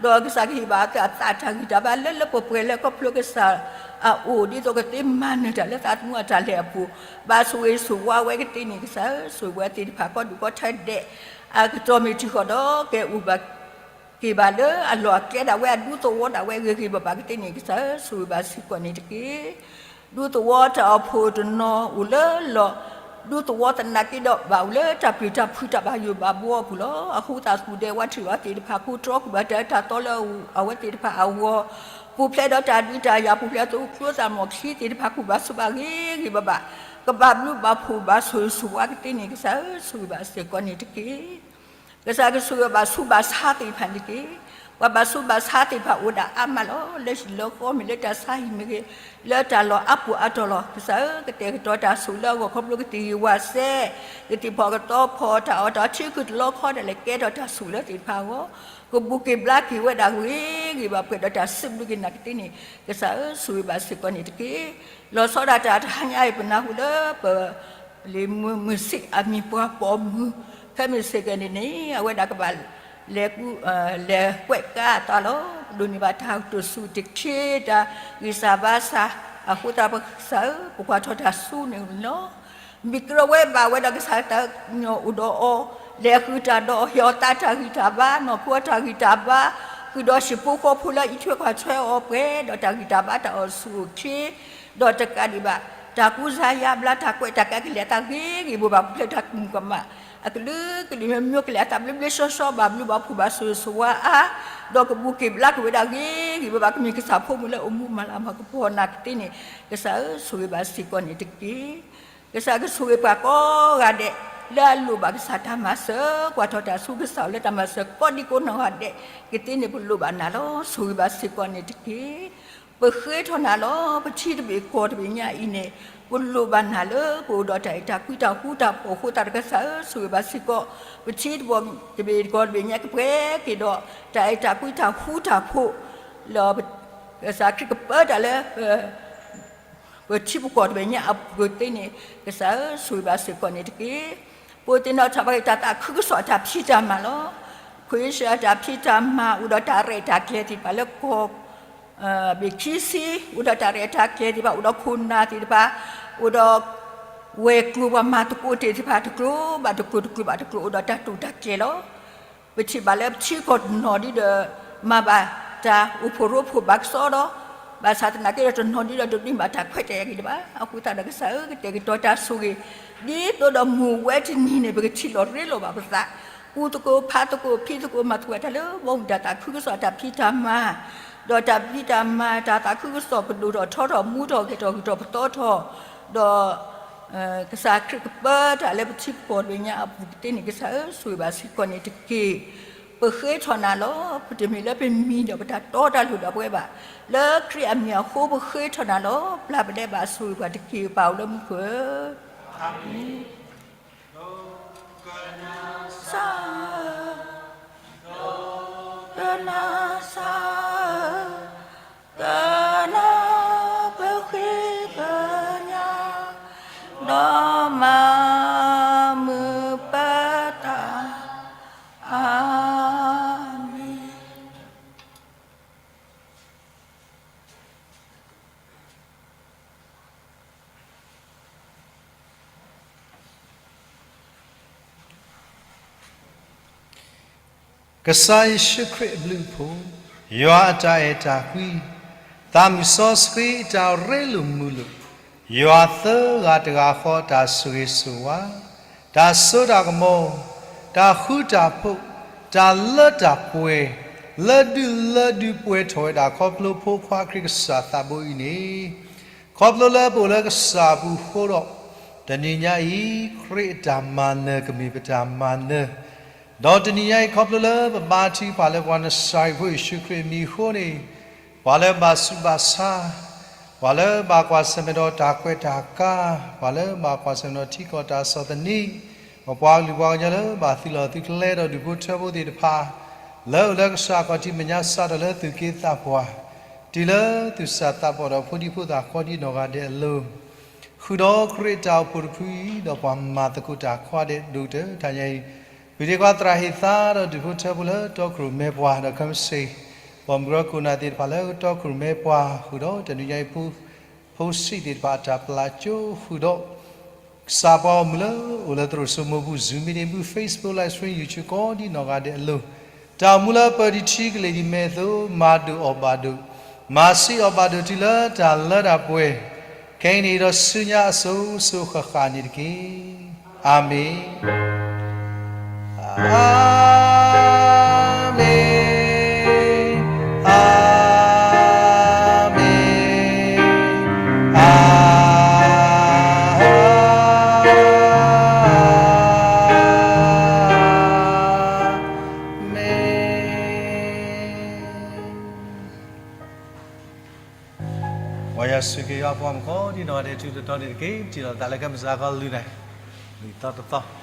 ဒီးကစၢ်ကဟ့ၣ်ဘၣ်အသးတၢ်ဂံၢ်တၢ်ဘါလၢလၢပှဲၤပှဲၤ လၢခီဖျိကစၢ်အအိၣ် ဒ်သိးကသ့မၤနၢၤတၢ်လၢသးသမူအတၢ်လဲၤအပူၤ, ဘၣ်ဆိၣ်ဂ့ၤဆိၣ်ဝါဝဲကသ့န့ၣ် ကစၢ်ဧၢ, ဆိၣ်ဂ့ၤဝဲသ့ၣ်တဖၣ် ကီၢ်ဒူၣ်ကီၢ်ထၢဒဲး အကတီၢ်မ့ၢ်တုၤဃီၤဒီး ကအိၣ်ဘၣ်က့ၤဘၣ်လၢအလီၢ်အကျဲဒၣ်ဝဲ အဒူသဝီဒၣ်ဝဲဂ့ၤဂ့ၤဘၣ်ဘၣ်ကသ့န့ၣ် ကစၢ်ဧၢ, ဆိၣ်ဂ့ၤဘၣ်စ့ၢ်ကီးန့ၣ်တက့ၢ်. ဒူသဝီတၢ်အိၣ်ဖှိၣ်တနီၤအိၣ်လၢလီၢ်, ဒူသဝီသနာ်က့ဒီး ဘၣ်အိၣ်လၢတၢ်ပျံၤတၢ်ဖုးတၢ်ဘၣ်ယိၣ်ဘၣ်ဘှီအပူၤလီၤ. အဃိသတးသူၣ်ဒဲဝးထံးအဝဲသ့ၣ်တဖၣ် ကိးတြီကွံာ်ဘၣ်တၢ်အၢတၢ်သီလၢအဝဲသ့ၣ်တဖၣ်အဂီၢ်, ပူၤဖျဲးဒီးတၢ်ဒုးတၢ်ယၤ ပူၤဖျဲးဒီးသူၣ်ကျိသးမီၢ်ချံသ့ၣ်တဖၣ် ကူၣ်ဘၣ်ဆိးဘၣ်ဂ့ၤဂ့ၤဘၣ်ဘၣ်, ကဘၣ်ဘျုးဘၣ်ဖှိၣ်ဘၣ်ဆိၣ်ဂ့ၤဆိၣ်ဝါကသ့န့ၣ် ကစၢ်ဧၢ, ဆိၣ်ဂ့ၤဘၣ်စ့ၢ်ကီးန့ၣ်တက့ၢ်. ကစၢ်ကဆိၣ်ဂ့ၤဘၣ်ဆူးဘၣ်ဆါသ့ၣ်တဖၣ်န့ၣ်တက့ၢ်. ပှၤဘၣ်ဆူးဘၣ်ဆါသ့ၣ်တဖၣ်အိၣ်ဒၣ်အါမးလီၤ. လၢဟံၣ်လၢဃီမ့ၢ်ဂ့ၤ လၢတၢ်ဆါဟံၣ်မ့ၢ်ဂ့ၤ, လၢတၢ်လီၢ်အါပူၤအါတီၢ်လီၤ. ကစၢ်ဧၢ, ကတဲာ်ကတီၤတၢ်ဆိၣ်လၢအဂီၢ်ခီဖျိကသ့ၣ်ဂံၢ်ဝၤစဲ, ကသ့ၣ်ဖီၣ်ကသီဖီၣ်တၢ်အီၣ်တၢ်အီထံခုၣ်တလီခီဒၣ်လဲာ် ကဲထီၣ်တၢ်ဆိၣ်လၢသ့ၣ်တဖၣ်အဂီၢ်, ကဘူၣ်က့ၤဘျါက့ၤဝဲဒၣ်ဂ့ၤဂ့ၤဘၣ် ပှဲၤဒီးတၢ်စံးဘျုးက့ၤနၤကသ့န့ၣ် ကစၢ်ဧၢ, ဆိၣ်ဂ့ၤဘၣ်စ့ၢ်ကီးန့ၣ်တက့ၢ်. လီၤဆီဒၣ်တၢ်တဟါညါအံၤ ပနၢ်ဟူလၢပ လံာ်မုၢ်စ့ၣ်အမံၤပှၤပိာ်မုၣ် ဖဲမုၢ်စ့ၢ်ကီးန့ၣ်န့ၣ် အဝဲဒၣ်ကဘၣ် လဲၤကွဲးကါအသးလီၤ. ပဒိးန့ၢ်ဘၣ်တၢ်တစူၢ်တခ့ တၢ်ဂံၢ်စၢ်ဘါစၢ်, အဃိသတးပကစၢ်ဧၢ, ပကွၢ်ထီၣ်တၢ်ဆူန့ၣ်လီၤ. မ့ၢ်ကြၢးဝဲဘၣ်ဝဲဒီးကစၢ်တၢ်ညီအိၣ်ဒီးအီၤ, လဲၤဃုာ်တၢ်ဒီးအီၤ, ဟ့ၣ်အီၤသးတၢ်ဂံၢ်တၢ်ဘါ, နီၢ်ခိအတၢ်ဂံၢ်တၢ်ဘါ, ဃုာ်ဒီးဟံၣ်ဖိဃီဖိလၢအအံးထွဲကွၢ်ထွဲအီၤ ပှဲၤဒီးတၢ်ဂံၢ်တၢ်ဘါတၢ်အိၣ်ဆူၣ်အိၣ်ချ့ ဒီးတကးဒံးဘၣ် တၢ်ကူစါယါဘျါ တၢ်ကွဲးတၢ်ကဲကလဲာ်အသးဂ့ၤဂ့ၤဘၣ်ဘၣ် ပူၤဖျဲးတၢ်ကမူၤကမၣ် အကလုာ်ကလုာ်မ့ၢ်မ့ၢ်ကလဲာ်အသးဘျ့ဘျ့ဆှီဆှီ ဘၣ်ဘျုးဘၣ်ဖှိၣ်ဘၣ်ဆိၣ်ဂ့ၤဆိၣ်ဝါအါ, ဒီးကဘူၣ်က့ၤဘျါက့ၤဝဲဒၣ်ဂ့ၤဂ့ၤဘၣ်ဘၣ် ကမ့ၢ်ကစၢ်ဖိမုၣ်လၢအိၣ်မူမၤလၤမၤကပီၤနၤကသ့န့ၣ် ကစၢ်ဧၢ ဆိၣ်ဂ့ၤဘၣ်စ့ၢ်ကီးန့ၣ်တက့ၢ်. ကစၢ်ကဆိၣ်ဂ့ၤပှၤကိးဂၤဒဲး လၢအလိၣ်ဘၣ်ကစၢ်တၢ်မၤစၢၤ ကွၢ်ထီၣ်တၢ်ဆူကစၢ်လၢတၢ်မၤစၢၤကိးဒံကိးနီၢ်ဂၤဒဲးကသ့န့ၣ် ပလိၣ်ဘၣ်နၤလီၤ. ဆိၣ်ဂ့ၤဘၣ်စ့ၢ်ကီးန့ၣ်တက့ၢ်. ပဃ့ထီၣ်နၤလီၤ. ပထံတဘ့ၣ်ကီၢ်တဘ့ၣ်ညါအံၤန့ၣ် ပလိၣ်ဘၣ်နၤလၢပအိၣ်ဒီးတၢ်အဲၣ်တၢ်ကွံတၢ်ဃူတၢ်ဖိးအဃိသတးဒီးကစၢ်ဧၢ ဆိၣ်ဂ့ၤဘၣ်စ့ၢ်ကီး ပထံတဘ့ၣ်ကီၢ်တဘ့ၣ်ညါ ကပှဲၤက့ၤဒီးတၢ်အဲၣ်တၢ်ကွံတၢ်ဃူတၢ်ဖိး လၢကစၢ်ခရံာ်ကပၢတၢ်လၢ ပ ပထံပကီၢ်တဘ့ၣ်ညါအပူၤကသ့န့ၣ် ကစၢ်ဧၢ ဆိၣ်ဂ့ၤဘၣ်စ့ၢ်ကီးန့ၣ်တက့ၢ်. ပှၤသ့ၣ်နီၣ်ထီၣ်ဘၣ်က့ၤတၢ်သးခုကစီၣ်အတၢ်ဖံးတၢ်မၤလီၤ. ခွံၡၢတၢ်ဖံးတၢ်မၤအိၣ်ဒီးတၢ်ရဲၣ်တၢ်ကျဲၤသ့ၣ်တဖၣ်လၢကီၢ် ဘ့ၣ်ခံဆံ အိၣ်ဒီးတၢ်ရဲၣ်တၢ်ကျဲၤသ့ၣ်တဖၣ် အိၣ်ဒီးခိၣ်နၢ်သ့ၣ်တဖၣ် အိၣ်ဒီး ဝဲၤကျိၤပှၤမၤသကိးတ့ၢ်သ့ၣ်တဖၣ် တကျိၤဘၣ်တကျိၤ တကျိၤဘၣ်တကျိၤ အိၣ်ဒီးတၢ်တိာ်တၢ်ကျဲၤလီၤ. ပထံၣ်ဘၣ်လၢပထံကီၢ်တနီၤဒ်ဒီး မၤဘၣ်တၢ်အိၣ်ဖှိၣ်ရိဖှိၣ်ဘၣ်ကစီဒီး ဘၣ်ဆၣ်သနာ်က့ဒီးတနီၤဒ်ဒီး တဒုးဘၣ်တၢ်ခွဲးတၢ်ယာ်က့ၤဒံးဘၣ်. အဃိသတးဒီးကစၢ်ဧၢ ကတဲာ်ကတီၤတၢ်ဆိၣ်ဂ့ၤ ဒ်သိးဒီးမုၢ်ဝဲတနံၤန့ၣ် ပကထံၣ်လီၤရ့လိာ်ဘၣ်ပသး ကူသကိးဖးသကိးဖံးသကိးမၤသကိးတၢ်လၢ ဘီမုၢ်တၢ်သးခုကစီၣ်တၢ်ဖံးတၢ်မၤ ဒီးတၢ်ဖံးတၢ်မၤတၢ်သးခုကစီၣ်ကဒိၣ်ထီၣ်ထီထီၣ်မူထီၣ်ဂဲၤထီၣ်ဂုၤထီၣ်ပသီထီၣ် ဒီး ကစၢ်ခရံာ်ကပၢတၢ်လၢပထံပကီၢ်တဘ့ၣ်ညါအပူၤကသ့န့ၣ် ကစၢ်ဧၢ ဆိၣ်ဂ့ၤဘၣ်စ့ၢ်ကီးန့ၣ်တက့ၢ်. ပဃ့ထီၣ်နၤလီၤ. ပတမ့ၢ်လၢပမံၤဒီးပတၢ်တီတၢ်လိၤဒီးပဝဲဘၣ်. လၢခရံာ်အမံၤအဃိပဃ့ထီၣ်နၤလီၤ. ပျၢ်ပဒဲးဘၣ်ဆိၣ်ဂ့ၤပှၤတက့ၢ် ပၢ်အိၣ်လၢမူခိၣ်ဧၢ အၤမ့ၣ်. ကနၣ်စၢ်ဧၢ, ကနၣ်စၢ်ဧၢ, ကနၣ်ပဃ့ကညး ဒီးမၤမုာ်ပတၢ်, အၤမ့ၣ်. ကစၢ်ယ့ၣ်ၡူးခရံာ်အဘျုးအဖှိၣ်, ယွၤအတၢ်အဲၣ်တၢ်ကွံ, သးမုၢ်စီဆှံအတၢ်ရ့လိာ်မုာ်လိာ်, ယွၤသၢဂၤတဂၤဃီအတၢ်ဆိၣ်ဂ့ၤဆိၣ်ဝါ, တၢ်စိတၢ်ကမီၤ, တၢ်ဃူတၢ်ဖိး, တၢ်လၢတၢ်ပှဲၤ, လၢဒုးလၢဒုးပှဲၤထီၣ်ဝဲဒၣ် ခီဖျိဖိခွါခရံာ်ကစၢ်သးဘိအံၤန့ၣ် ခီဖျိလၢပအိၣ်လၢကစၢ်အပူၤအဃိဒီး, တနံၤညါအံၤ ခရံာ်အတၢ်မၤနၢၤကမ့ၢ်ပတၢ်မၤနၢၤ, ဒီးတနံၤညါအံၤ ခီဖျိလၢပဘါထုကဖၣ်လၢပှၤနစၤရ့းဖိယ့ၣ်ၡူးခရံာ်အမံၤအဃိန့ၣ်, ပှၤလၢဘၣ်ဆူးဘၣ်ဆါ, ပှၤလၢဘၣ်ကွၢ်ဆၢၣ်မဲာ်ဒီးတၢ်ကွဲးတၢ်ကါ, ပှၤလၢဘၣ်ကွၢ်ဆၢၣ်မဲာ်ဒီးထံကီၢ်တၢ်ဆီၣ်သနံး, ပှၤကလုာ်ပှၤကညီလၢဘၣ်သုးလီၢ်သုးကျဲဒီးဒူၣ်ဖိထၢဖိသ့ၣ်တဖၣ်, လၢအိၣ်လၢကစၢ်အခီၣ်ထံးမဲာ်ညါစးထီၣ်လၢသူၣ်က့သးပှၢ်, တုၤလၢသူၣ်စၢ်သးဘီၣ်ဒီးဖိဒံဖိသၣ်ဃီဒ်နီၢ်ဂၤဒဲးအလိၤ, ဃုာ်ဒီးခရံာ်အတၢ်အိၣ်ဖှိၣ်တဖုအံၤ ဒီးပှၤမၤသကိးတၢ်ကိးဂၤဒဲးဒိၣ်ကတၢၢ်တနံၤညါအံၤ, ပဃ့တ့ၢ်ကွၢ်သရၣ်ဟ့ၣ်သါဒီးဒူၣ်ဖိထၢဖိလၢတီခိၣ်ရိၣ်မဲပှၤ ဒီးခဲမုၢ်ဆ့ၣ် ပိာ်မုၣ်ကရၢခိၣ်နၢ်သ့ၣ်တဖၣ်လၢတီခိၣ်ရိၣ်မဲပှၤ ဃုာ်ဒီးတနံၤညါအံၤ ဖိဆံးသ့ၣ်တဖၣ်အတၢ်ပျၢ်ကၠိ ဃုာ်ဒီး ကစၢ်ပှၤဂီၢ်မုၢ်လၢအိၣ်လၢသရိာ်စိမိၤပူၤ Zoom meeting ပူၤ Facebook live stream YouTube ကိးဒ်နီၢ်ဂၤဒဲးအလိၤ, တၢ်အိၣ်မူလၢပၢၤတထံကလ့ၢ်ဒ်မဲာ်အသိး မၤဒိၣ်အီၣ်ဘၣ်ဒိၣ်, မၤဆံးအီၣ်ဘၣ်ဒိၣ်တုၤလၢတၢ်လၢတၢ်ပှဲၤ, ခဲအံၤန့ၣ်ဒီးဆူညါအစိၤစိၤဃၣ်ဃၣ်န့ၣ်တက့ၢ်. အၤမ့ၣ်. အၤမ့ၣ်, အၤမ့ၣ်, အၤမ့ၣ်. ပှၤယွၤဆိၣ်ဂ့ၤယွၤအပှၤမုၣ်ကိးဒ်နီၢ်ဂၤဒဲး ထူးထီၣ်တီၤန့ၣ်တက့ၢ်. ထံၣ်လိာ်သးလၢကဲမုၢ်စၤခီလုၢ်နၤ, လွံၢ်သီတသီ